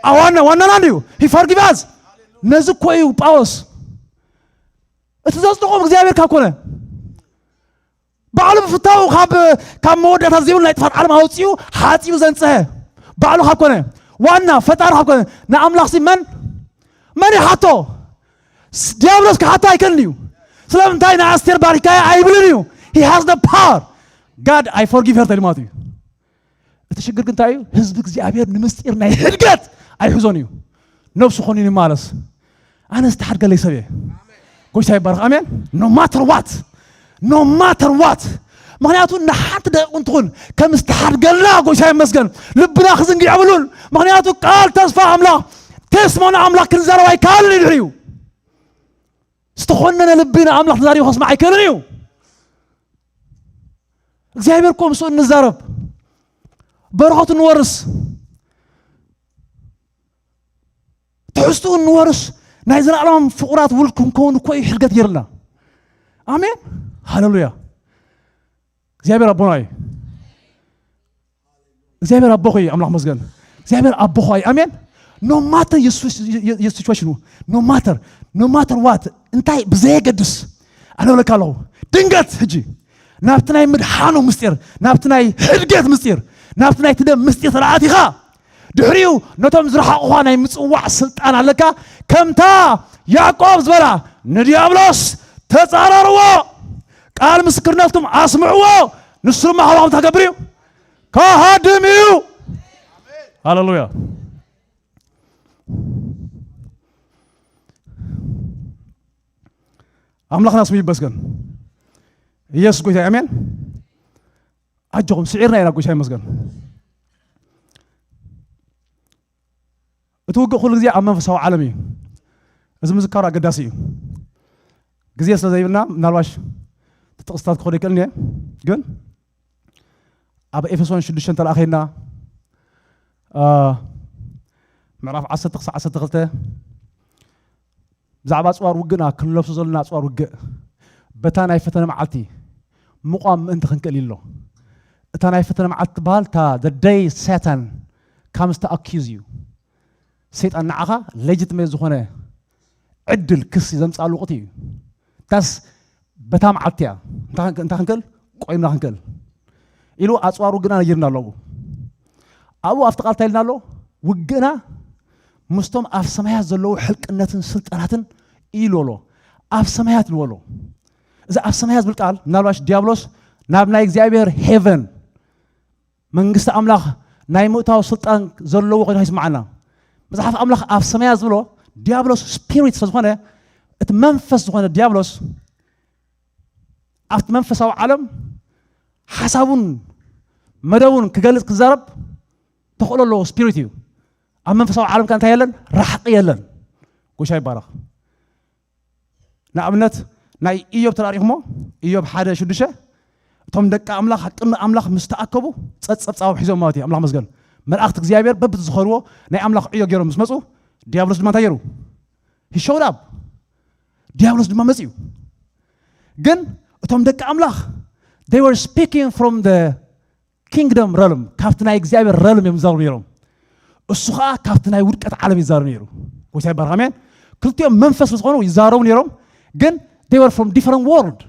ኣዋና ዋናና እዩ። He forgive us። ነዚ እኮ እዩ ጳውሎስ እቲ ዘጽድቖም እግዚኣብሔር ካብ ኮነ ባዕሉ ብፍታው ካብ ካብ መወዳእታ ዘይብሉ ናይ ጥፋት ዓለም ኣውጺኡ ሓጺቡ ዘንጽሀ ባዕሉ ካብ ኮነ ዋና ፈጣሪ ካብ ኮነ ንኣምላኽ ሲ መን መን ይሓቶ? ስ- ዲያብሎስ ክሓቶ ኣይክእልን እዩ። ስለምንታይ ንኣስቴር ባሪካያ ኣይብልን እዩ። He has the power. God I forgive her ተልማት እዩ። እቲ ሽግር ግን እንታይ እዩ? ህዝቢ እግዚኣብሔር ንምስጢር ናይ ሕድገት ኣይሕዞን እዩ። ነብሱ ኾኑ ይማለስ። ኣነ ዝተሓድገለይ ሰብ እየ። ጎይታ ይባረኽ። ኣሜን። No matter what, no matter what። ምክንያቱ ንሓንቲ ደቂቕ እንትኹን ከም ዝተሓድገልና ጎይታ ይመስገን ልብና ክዝንግዕ የብሉን። ምክንያቱ ቃል ተስፋ ኣምላኽ ቴስሞኒ ኣምላኽ ክንዛረብ ኣይከኣልን እዩ ድሕሪኡ። ዝተኾነነ ልቢ ንኣምላኽ ተዛሪቡ ከስማዕ ኣይክእልን እዩ። እግዚኣብሔር እኮ ምስኡ እንዛረብ፣ በረኸቱ እንወርስ፣ ትሕዝትኡ እንወርስ፣ ናይ ዘለኣለም ፍቑራት ውሉድ ክንከውን እኮ እዩ ሕድገት ገይርና። ኣሜን፣ ሃሌሉያ። እግዚኣብሔር ኣቦና እዩ። እግዚኣብሔር ኣቦኹ እዩ። ኣምላኽ መስገን። እግዚኣብሔር ኣቦኹ እዩ። ኣሜን። No matter your situation, no matter, no matter what, እንታይ ብዘየገድስ፣ ኣነ እብለካ ኣለኹ፣ ድንገት ሕጂ ናብቲ ናይ ምድሓኑ ምስጢር፣ ናብቲ ናይ ሕድገት ምስጢር፣ ናብቲ ናይ ትደም ምስጢር ተለኣቲኻ፣ ድሕሪኡ ነቶም ዝረሓቑኻ ናይ ምጽዋዕ ስልጣን ኣለካ። ከምታ ያዕቆብ ዝበላ፣ ንዲያብሎስ ተጻረርዎ፣ ቃል ምስክርነትኩም ኣስምዕዎ፣ ንሱ ድማ ካባኹም እንታይ ክገብር እዩ? ከሃድም እዩ። ሃሌሉያ። ኣምላኽና ስሙ ይመስገን። ኢየሱስ ጎይታ፣ ኣሜን። ኣጆኹም፣ ስዒርና ኢና፣ ጎይታ ይመስገን። እቲ ውግእ ኩሉ ግዜ ኣብ መንፈሳዊ ዓለም እዩ። እዚ ምዝካሩ ኣገዳሲ እዩ። ግዜ ስለ ዘይብልና ምናልባሽ እቲ ጥቕስታት ክኸዶ ይክእል እየ፣ ግን ኣብ ኤፌሶን ሽዱሽተ እንተለኣኸይና፣ አ፣ ምዕራፍ ዓሰርተ ክሳዕ ዓሰርተ ክልተ ብዛዕባ ኣጽዋር ውግእና፣ ክንለብሶ ዘለና ኣጽዋር ውግእ፣ በታ ናይ ፈተነ መዓልቲ ምቋም ምእንቲ ክንክእል ኢሎ። እታ ናይ ፈተነ መዓልቲ ትበሃል፣ እታ the day Satan comes to accuse you፣ ሰይጣን ንዓኻ ሌጂትሜት ዝኾነ ዕድል ክሲ ዘምጽኣሉ ወቕቲ እዩ። ታስ በታ መዓልቲ እያ። እንታይ ክንክ-፣ እንታይ ክንክእል? ቆይምና ክንክእል ኢሉ ኣጽዋር ውግእና ነጊርና ኣለዎ። ኣብኡ ኣብቲ ቃል እንታይ ኢልና ኣሎ? ውግእና ምስቶም ኣብ ሰማያት ዘለዉ ሕልቅነትን ስልጣናትን ኢሉ ኣሎ። ኣብ ሰማያት ኢልዎ ኣሎ። እዚ ኣብ ሰማያት ዝብል ቃል ምናልባሽ ዲያብሎስ ናብ ናይ እግዚኣብሔር ሄቨን፣ መንግስቲ ኣምላኽ ናይ ምእታው ስልጣን ዘለዎ ኮይኑ ይስምዓና። መጽሓፍ ኣምላኽ ኣብ ሰማያት ዝብሎ ዲያብሎስ ስፒሪት ስለ ዝኾነ፣ እቲ መንፈስ ዝኾነ ዲያብሎስ ኣብቲ መንፈሳዊ ዓለም ሓሳቡን መደቡን ክገልጽ ክዛረብ ተኽእሎ ኣለዎ። ስፒሪት እዩ። ኣብ መንፈሳዊ ዓለም ከ እንታይ የለን? ራሕቂ የለን። ጎይታ ይባረኽ። ንኣብነት ናይ ኢዮብ ተራሪኹሞ፣ ኢዮብ ሓደ ሽዱሽተ፣ እቶም ደቂ ኣምላኽ ኣብ ቅድሚ ኣምላኽ ምስ ተኣከቡ ጸጸብጻቦም ሒዞም ማለት እዩ። ኣምላኽ መስገን። መላእኽቲ እግዚኣብሔር በብቲ ዝኸድዎ ናይ ኣምላኽ ዕዮ ገይሮም ምስ መጹ፣ ዲያብሎስ ድማ እንታይ ገይሩ? He showed up። ዲያብሎስ ድማ መጺኡ። ግን እቶም ደቂ ኣምላኽ they were speaking from the kingdom realm፣ ካብቲ ናይ እግዚኣብሔር ረልም እዮም ይዛረቡ ነይሮም። እሱ ኸዓ ካብቲ ናይ ውድቀት ዓለም ይዛረቡ ነይሩ። ጎይታ ይባረኽ፣ ኣሜን። ክልቲኦም መንፈስ ዝኾኑ ይዛረቡ ነይሮም፣ ግን they were from different world።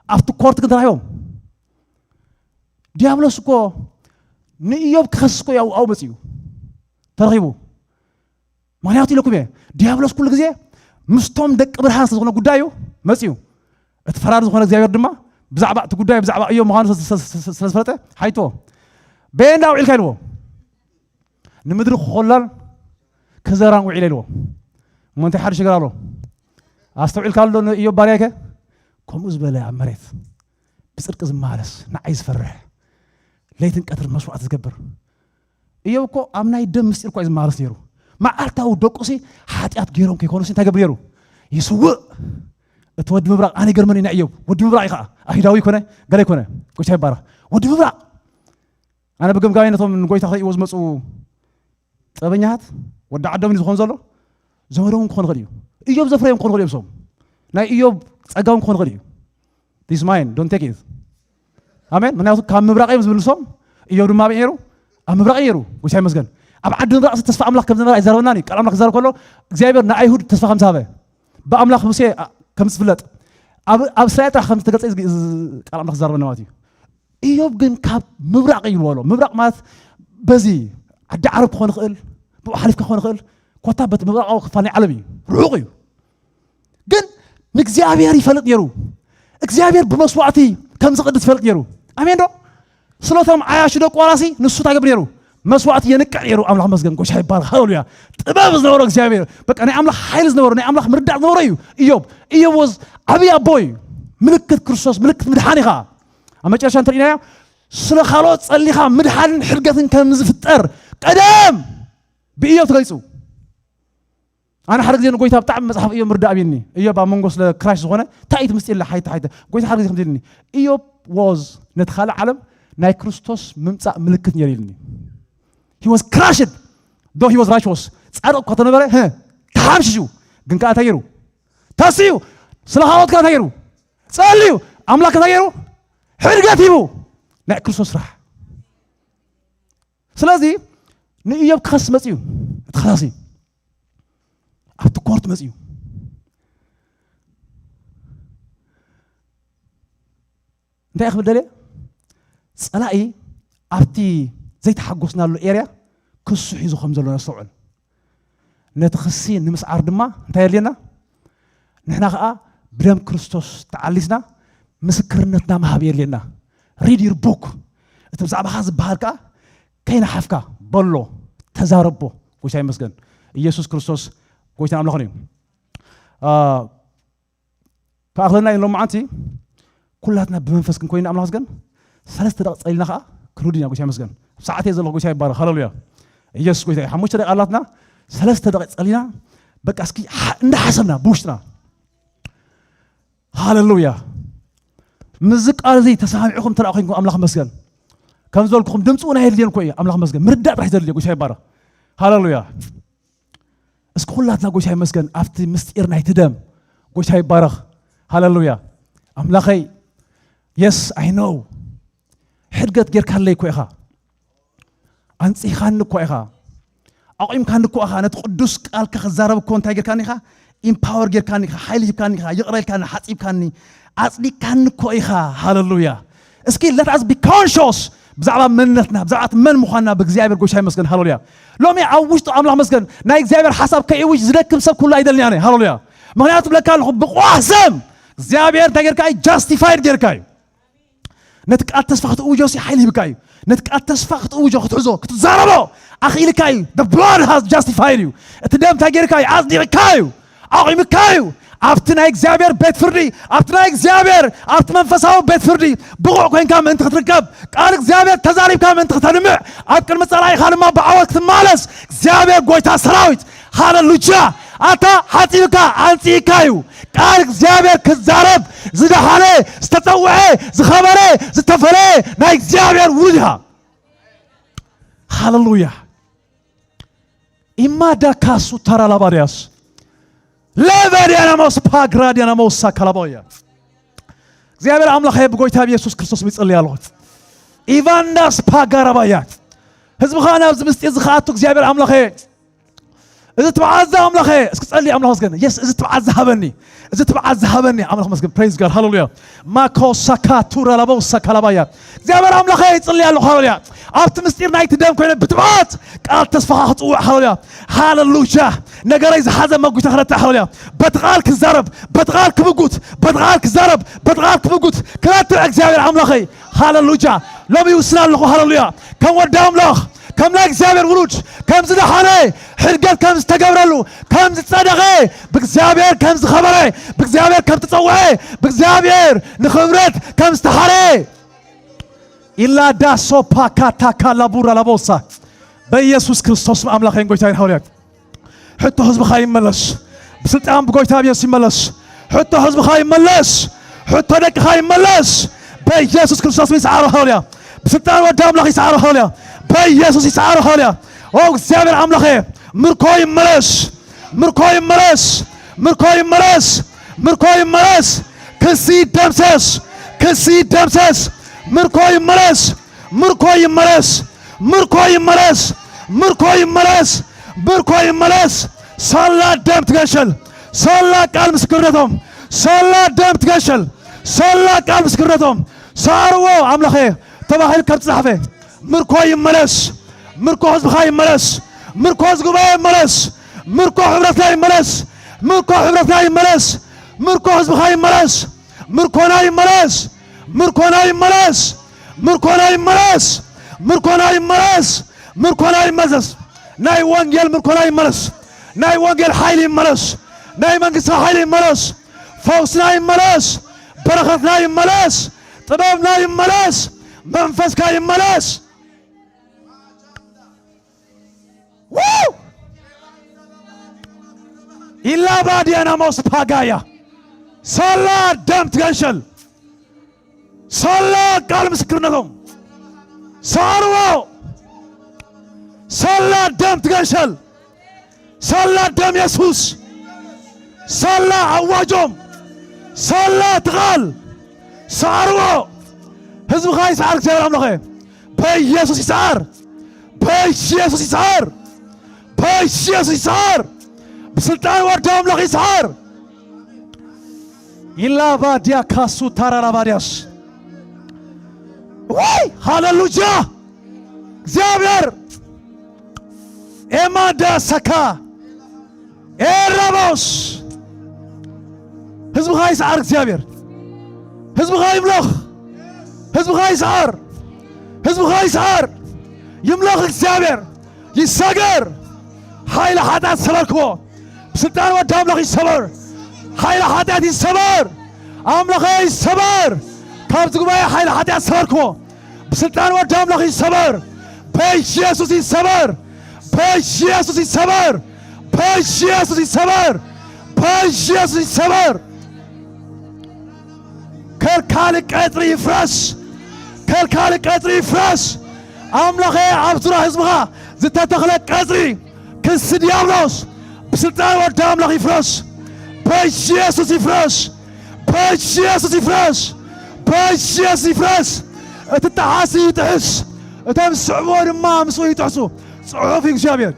ኣብቲ ኮርት ግን ተራኺቦም። ዲያብሎስ እኮ ንኢዮብ ክኸስስ እኮ ያው ኣው መጺኡ ተረኺቡ። ምኽንያቱ ኢለኩም እየ፣ ዲያብሎስ ኩሉ ግዜ ምስቶም ደቂ ብርሃን ስለ ዝኾነ ጉዳዩ መጺኡ። እቲ ፈራዲ ዝኾነ እግዚኣብሔር ድማ ብዛዕባ እቲ ጉዳይ ብዛዕባ ኢዮብ ምዃኑ ስለ፣ ስለ፣ ስለ፣ ስለ ዝፈለጠ ሓይቶ፣ በየንዳ ውዒልካ ኢልዎ። ንምድሪ ክኾላን ክዘራን ውዒለ ኢልዎ። እሞ እንታይ ሓድሽ ነገር ኣሎ? ኣስተውዒልካ ኣሎ ንኢዮብ ባርያይከ? ከምኡ ዝበለ ኣብ መሬት ብጽድቂ ዝመላለስ፣ ንዓይ ዝፈርሕ፣ ለይትን ቀትርን መስዋዕቲ ዝገብር። ኢዮብ እኮ ኣብ ናይ ደም ምስጢር እኮ እዩ ዝመላለስ ነይሩ። መዓልታዊ ደቁሲ ሓጢኣት ገይሮም ከይኮኑሲ እንታይ ገብር ነይሩ? ይስውእ። እቲ ወዲ ምብራቕ ኣነ ይገርመኒ ኢና ኢዮብ። ወዲ ምብራቕ እዩ ከዓ። ኣይሁዳዊ ይኮነ፣ ገለ ይኮነ። ጎይታ ይባረኽ። ወዲ ምብራቕ። ኣነ ብገምጋሚ ነቶም ንጎይታ ክርእይዎ ዝመፁ ጥበበኛታት ወዲ ዓዶም እዩ ዝኾን ዘሎ። ዘመዶም ክኾን ይኽእል እዩ። ኢዮብ ዘፍረዮም ክኾን ይኽእል እዮም። ሶም ናይ ኢዮብ ጸጋውን ክኾን ይኽእል እዩ። This mine, don't take it. ኣሜን። ምክንያቱ ካብ ምብራቕ እዮም ዝብል ሶም። ኢዮብ ድማ ኣበይ ነይሩ? ኣብ ምብራቕ እዩ ነይሩ። ጎይታ ይመስገን። ኣብ ዓዲ ምብራቕ ተስፋ ኣምላኽ ከም ዝነበረ ኣይዛረበናን እዩ። ቃል ኣምላኽ ክዛረብ ከሎ እግዚኣብሔር ንኣይሁድ ተስፋ ከም ዝሃበ ብኣምላኽ ሙሴ፣ ኣ፣ ከም ዝፍለጥ ኣብ፣ ኣብ እስራኤል ጥራሕ ከም ዝተገልጸ እዩ ዝግ-፣ ዝ-፣ ቃል ኣምላኽ ዝዛረበና ማለት እዩ። ኢዮብ ግን ካብ ምብራቕ እዩ ዝበሎ። ምብራቕ ማለት በዚ ዓዲ ዓረብ ክኾን ይኽእል፣ ብኡ ሓሊፍካ ክኾን ይኽእል፣ ኮታ በቲ ምብራቓዊ ክፋል ናይ ዓለም እዩ፣ ርሑቕ እዩ። ግን ንእግዚኣብሔር ይፈልጥ ነይሩ። እግዚኣብሔር ብመስዋዕቲ ከም ዝቕድስ ይፈልጥ ነይሩ። ኣሜን ዶ? ስለቶም ዓያሹ ደቁ ዋላሲ ንሱ እንታይ ይገብር ነይሩ? መስዋዕቲ የንቅዕ ነይሩ። ኣምላኽ መስገን፣ ጎይታ ይባረክ፣ ሃሌሉያ። ጥበብ ዝነበሮ እግዚኣብሔር፣ በቃ ናይ ኣምላኽ ሓይሊ ዝነበሮ፣ ናይ ኣምላኽ ምርዳእ ዝነበሮ እዩ ኢዮብ። ኢዮብ ወዝ ዓብዪ ኣቦ እዩ። ምልክት ክርስቶስ፣ ምልክት ምድሓን ኢኻ። ኣብ መጨረሻ እንተሪእናዮ፣ ስለ ካልኦት ጸሊኻ ምድሓንን ሕድገትን ከም ዝፍጠር ቀደም ብኢዮብ ተገሊጹ። ኣነ ሓደ ግዜ ንጎይታ ብጣዕሚ መጽሓፍ እዮብ ምርዳእ ኣብኒ። እዮብ ኣብ መንጎ ስለ ክራሽ ዝኾነ፣ እንታይ እዩ እቲ ምስጢር ኢለ ሓይተ ሓይተ። ጎይታ ሓደ ግዜ ከምዚ ኢልኒ፣ እዮብ was ነቲ ካልእ ዓለም ናይ ክርስቶስ ምምጻእ ምልክት ነይሩ ኢልኒ። He was crushed, though he was righteous. ጻድቕ እኳ ተነበረ፣ ህ፣ ተሓምሽሹ። ግን ከኣ እንታይ ገይሩ? ተሲኡ። ስለ ካልኦት ከኣ እንታይ ገይሩ? ጸልዩ። ኣምላኽ እንታይ ገይሩ? ሕድገት ሂቡ። ናይ ክርስቶስ ስራሕ። ስለዚ ንእዮብ ክኸስ መጽዩ። እቲ ከሳሲ ኣብቲ ኮርት መጽዩ። እንታይ ክብል ደልየ? ጸላኢ ኣብቲ ዘይተሓጎስናሉ ኤርያ ክሱ ሒዙ ከም ዘሎ ነስተውዕል። ነቲ ክሲ ንምስዓር ድማ እንታይ የድልየና? ንሕና ኸኣ ብደም ክርስቶስ ተዓሊስና ምስክርነትና ምሃብ የድልየና። Read your book። እቲ ብዛዕባኻ ዝበሃል ከኣ ከይነሓፍካ በሎ፣ ተዛረቦ። ጎይታ ይመስገን። ኢየሱስ ክርስቶስ ጎይታን ኣምላኽን እዩ። አ፣ ክኣኽለና እዩ ሎማዓንቲ ኩላትና ብመንፈስ ክንኮይና ኣምላኽ መስገን። ሰለስተ ደቂ ጸሊና ከኣ ክንውድና ጎይታ ይመስገን። ኣብ ሰዓት እየ ዘለኹ፣ ጎይታ ይባረኽ። ሃሌሉያ። ኢየሱስ ጎይታ እዩ። ሓሙሽተ ደቂ ኣላትና፣ ሰለስተ ደቂ ጸሊና፣ በቃ እስኪ ሓ-፣ እንዳሓሰብና ብውሽጥና። ሃሌሉያ። ምስዚ ቃል እዚ ተሰማሚዕኹም እንተ ደኣ ኮይንኩም ኣምላኽ መስገን። ከም ዝበልኩኹም ድምፂ እውን ኣየድልየን እኮ እዩ። ኣምላኽ መስገን። ምርዳእ ጥራሕ ዘድልዮ። ጎይታ ይባረኽ። ሃሌሉያ። እስኪ ኩላትና ጎይታ ይመስገን። ኣብቲ ምስጢር ናይቲ ደም ጎይታ ይባረኽ። ሃሌሉያ። ኣምላኸይ፣ yes, I know። ሕድገት ጌርካለይ እኮ ኢኻ። ኣንጺኻኒ እኮ ኢኻ። ኣቑምካኒ እኮ ኢኻ። ነቲ ቅዱስ ቃልካ ክዛረብ እኮ እንታይ ጌርካኒ ኢኻ? ኢምፓወር ጌርካኒ ኢኻ። ሓይሊ ሂብካኒ ኢኻ። ይቕረ ኢልካኒ፣ ሓጺብካኒ፣ ኣጽዲቅካኒ እኮ ኢኻ። ሃሌሉያ። እስኪ let us be conscious ብዛዕባ መንነትና፣ ብዛዕባ እቲ መን ምዃንና ብእግዚኣብሔር ጎይታ ይመስገን። ሃሌሉያ። ሎሚ ኣብ ውሽጡ ኣምላኽ መስገን ናይ እግዚኣብሔር ሓሳብ ከይእውጅ ዝደክም ሰብ ኩሉ ኣይደልን ኣነ። ሃሌሉያ። ምኽንያቱ ብለካ ኣለኹ ብቋህ ስም እግዚኣብሔር እንታይ ጌርካ እዩ? ጃስቲፋይድ ጌርካ እዩ። ነቲ ቃል ተስፋ ክትእውጆ ሲ ሓይሊ ሂብካ እዩ። ነቲ ቃል ተስፋ ክትእውጆ፣ ክትሕዞ፣ ክትዛረቦ ኣኽኢልካ እዩ። The blood has justified you። እቲ ደም እንታይ ጌርካ እዩ? ኣጽዲቕካ እዩ። ኣቑምካ እዩ። ኣብቲ ናይ እግዚኣብሔር ቤት ፍርዲ፣ ኣብቲ ናይ እግዚኣብሔር፣ ኣብቲ መንፈሳዊ ቤት ፍርዲ ብቑዕ ኮይንካ ምእንቲ ክትርከብ፣ ቃል እግዚኣብሔር ተዛሪብካ ምእንቲ ክተድምዕ፣ ኣብ ቅድሚ ጸላኢኻ ድማ ብዓወት ክትመላለስ፣ እግዚኣብሔር ጎይታ ሰራዊት፣ ሃሌሉያ፣ ኣታ ሓጺብካ ኣንጺእካ እዩ። ቃል እግዚኣብሔር ክዛረብ ዝደሓነ፣ ዝተጸውዐ፣ ዝኸበረ፣ ዝተፈለየ ናይ እግዚኣብሔር ውሉድ ኢኻ። ሃሌሉያ። ኢማዳ ካሱ ተራላባርያስ ለበድያናሞስ ፓግራድያናሞሳ ካላባውያ። እግዚኣብሔር ኣምላኸ ብጎይታ ብየሱስ ክርስቶስ ይጽልይ ኣለኹ። ኢቫንዳስ ፓጋራባያ ህዝብኻ ናብዚ ምስጢር ዝኸኣቱ እግዚኣብሔር ኣምላኸ እዚ ትብዓት ኣምላኸ እስኪ ጸልይ ኣምላኽ መስገን። የስ እዚ ትብዓት ዝሃበኒ እዚ ትብዓት ዝሃበኒ ኣምላኽ መስገን። ፕሬዝ ጋድ ሃሌሉያ። ማኮ ሳካ ቱራ ላቦ ሳካ ላባያ እግዚኣብሔር ኣምላኸ ይጽልይ ኣለኹ። ሃሌሉያ። ኣብቲ ምስጢር ናይቲ ደም ኮይነ ብትብዓት ቃል ተስፋኻ ክጽውዕ። ሃሌሉያ። ሃሌሉያ። ነገረይ ዝሓዘ መጉተ ክረትዕ። ሃሌሉያ። በቲ ቃል ክዛረብ፣ በቲ ቃል ክምጉት፣ በቲ ቃል ክዛረብ፣ በቲ ቃል ክምጉት ክረትዕ እግዚኣብሔር ኣምላኸይ። ሃሌሉያ። ሎሚ ይውስን ኣለኹ። ሃሌሉያ። ከም ወዲ ኣምላኽ፣ ከም ናይ እግዚኣብሔር ውሉድ፣ ከም ዝደሓነ፣ ሕድገት ከም ዝተገብረሉ፣ ከም ዝጸደቐ፣ ብእግዚኣብሔር ከም ዝኸበረ፣ ብእግዚኣብሔር ከም ዝተጸውዐ፣ ብእግዚኣብሔር ንኽብረት ከም ዝተሓረ ኢላ ዳሶ ፓካታ ካላቡራ ላቦሳ በኢየሱስ ክርስቶስ ኣምላኸይን ጎይታይን። ሃሌሉያ። ሕቶ ህዝብኻ ይመለስ። ብስልጣን ብጎይታ ብየሱስ ይመለስ። ሕቶ ህዝብኻ ይመለስ። ሕቶ ደቅኻ ይመለስ። በኢየሱስ ክርስቶስ ይስዓሮ። ሃሌሉያ። ብስልጣን ወዲ ኣምላኽ ይስዓሮ። ሃሌሉያ። በኢየሱስ ይስዓሮ። ሃሌሉያ። ኦ እግዚኣብሔር ኣምላኸ፣ ምርኮ ይመለስ። ምርኮ ይመለስ። ምርኮ ይመለስ። ምርኮ ይመለስ። ክሲ ይደምሰስ። ክሲ ይደምሰስ። ምርኮ ይመለስ። ምርኮ ይመለስ። ምርኮ ይመለስ። ምርኮ ይመለስ። ምርኮ ይመለስ። ሳላ ደም ትገሸል። ሳላ ቃል ምስክርነቶም። ሳላ ደም ትገሸል። ሳላ ቃል ምስክርነቶም። ሳርዎ ኣምላኸ ተባሂሉ ከም ዝተጻሕፈ ምርኮ ይመለስ። ምርኮ ህዝብኻ ይመለስ። ምርኮ ህዝቢ ጉባኤ ይመለስ። ምርኮ ሕብረትና ይመለስ። ምርኮ ሕብረትና ይመለስ። ምርኮ ህዝብኻ ይመለስ። ምርኮና ይመለስ። ምርኮና ይመለስ። ምርኮና ይመለስ። ምርኮና ይመለስ። ምርኮና ይመለስ። ናይ ወንጌል ምርኮና ይመለስ። ናይ ወንጌል ሓይሊ ይመለስ። ናይ መንግስቲ ሓይሊ ይመለስ። ፈውስና ይመለስ። በረኸትና ይመለስ። ጥበብና ይመለስ። መንፈስካ ይመለስ። ው! ኢላባ ዲያናሞስ ፓጋያ። ሳላ ደም ትገንሸል። ሳላ ቃል ምስክርነቶም። ሳርዎ። ሳላ ደም ትገንሸል። ሳላ ደም የሱስ። ሳላ ኣዋጆም። ሳላ ትቓል። ሳርዎ። ህዝብኻ ይስዓር እግዚኣብሔር ኣምላኸ። በኢየሱስ ይስዓር። በኢየሱስ ይስዓር። በኢየሱስ ይስዓር። ብስልጣን ወዲ ኣምላኽ ይስዓር። ኢላባ ዲያ ካሱ ታራራ ባዲያስ። ወይ ሃሌሉያ። እግዚኣብሔር ኤማዳ ሰካ ኤራባውስ። ህዝብኻ ይስዓር እግዚኣብሔር። ህዝብኻ ይምለኽ። ህዝብኻ ይስዓር። ህዝብኻ ይስዓር። ይምለኽ እግዚኣብሔር። ይሰገር። ሓይሊ ሓጢኣት ሰበርክዎ። ብስልጣን ወዲ ኣምላኽ ይሰበር። ሓይሊ ሓጢኣት ይሰበር። ኣምላኸ ይሰበር። ካብዚ ጉባኤ ሓይሊ ሓጢኣት ሰበርክዎ። ብስልጣን ወዲ ኣምላኽ ይሰበር። በኢየሱስ ይሰበር። በኢየሱስ ይሰበር። በኢየሱስ ይሰበር። በኢየሱስ ይሰበር። ከልካሊ ቀጽሪ ይፍረስ። ከልካሊ ቀጽሪ ይፍረስ። ኣምላኸ ኣብ ዙርያ ህዝብኻ ዝተተኽለ ቀጽሪ ክሲ ዲያብሎስ ብስልጣን ወዲ ኣምላኽ ይፍረስ። በኢየሱስ ይፍረስ። በኢየሱስ ይፍረስ። በኢየሱስ ይፍረስ። እቲ ጠሓሲ ይጥሕስ። እቶም ዝስዕብዎ ድማ ምስኡ ይጥሕሱ። ጽሑፍ እዩ እግዚኣብሔር።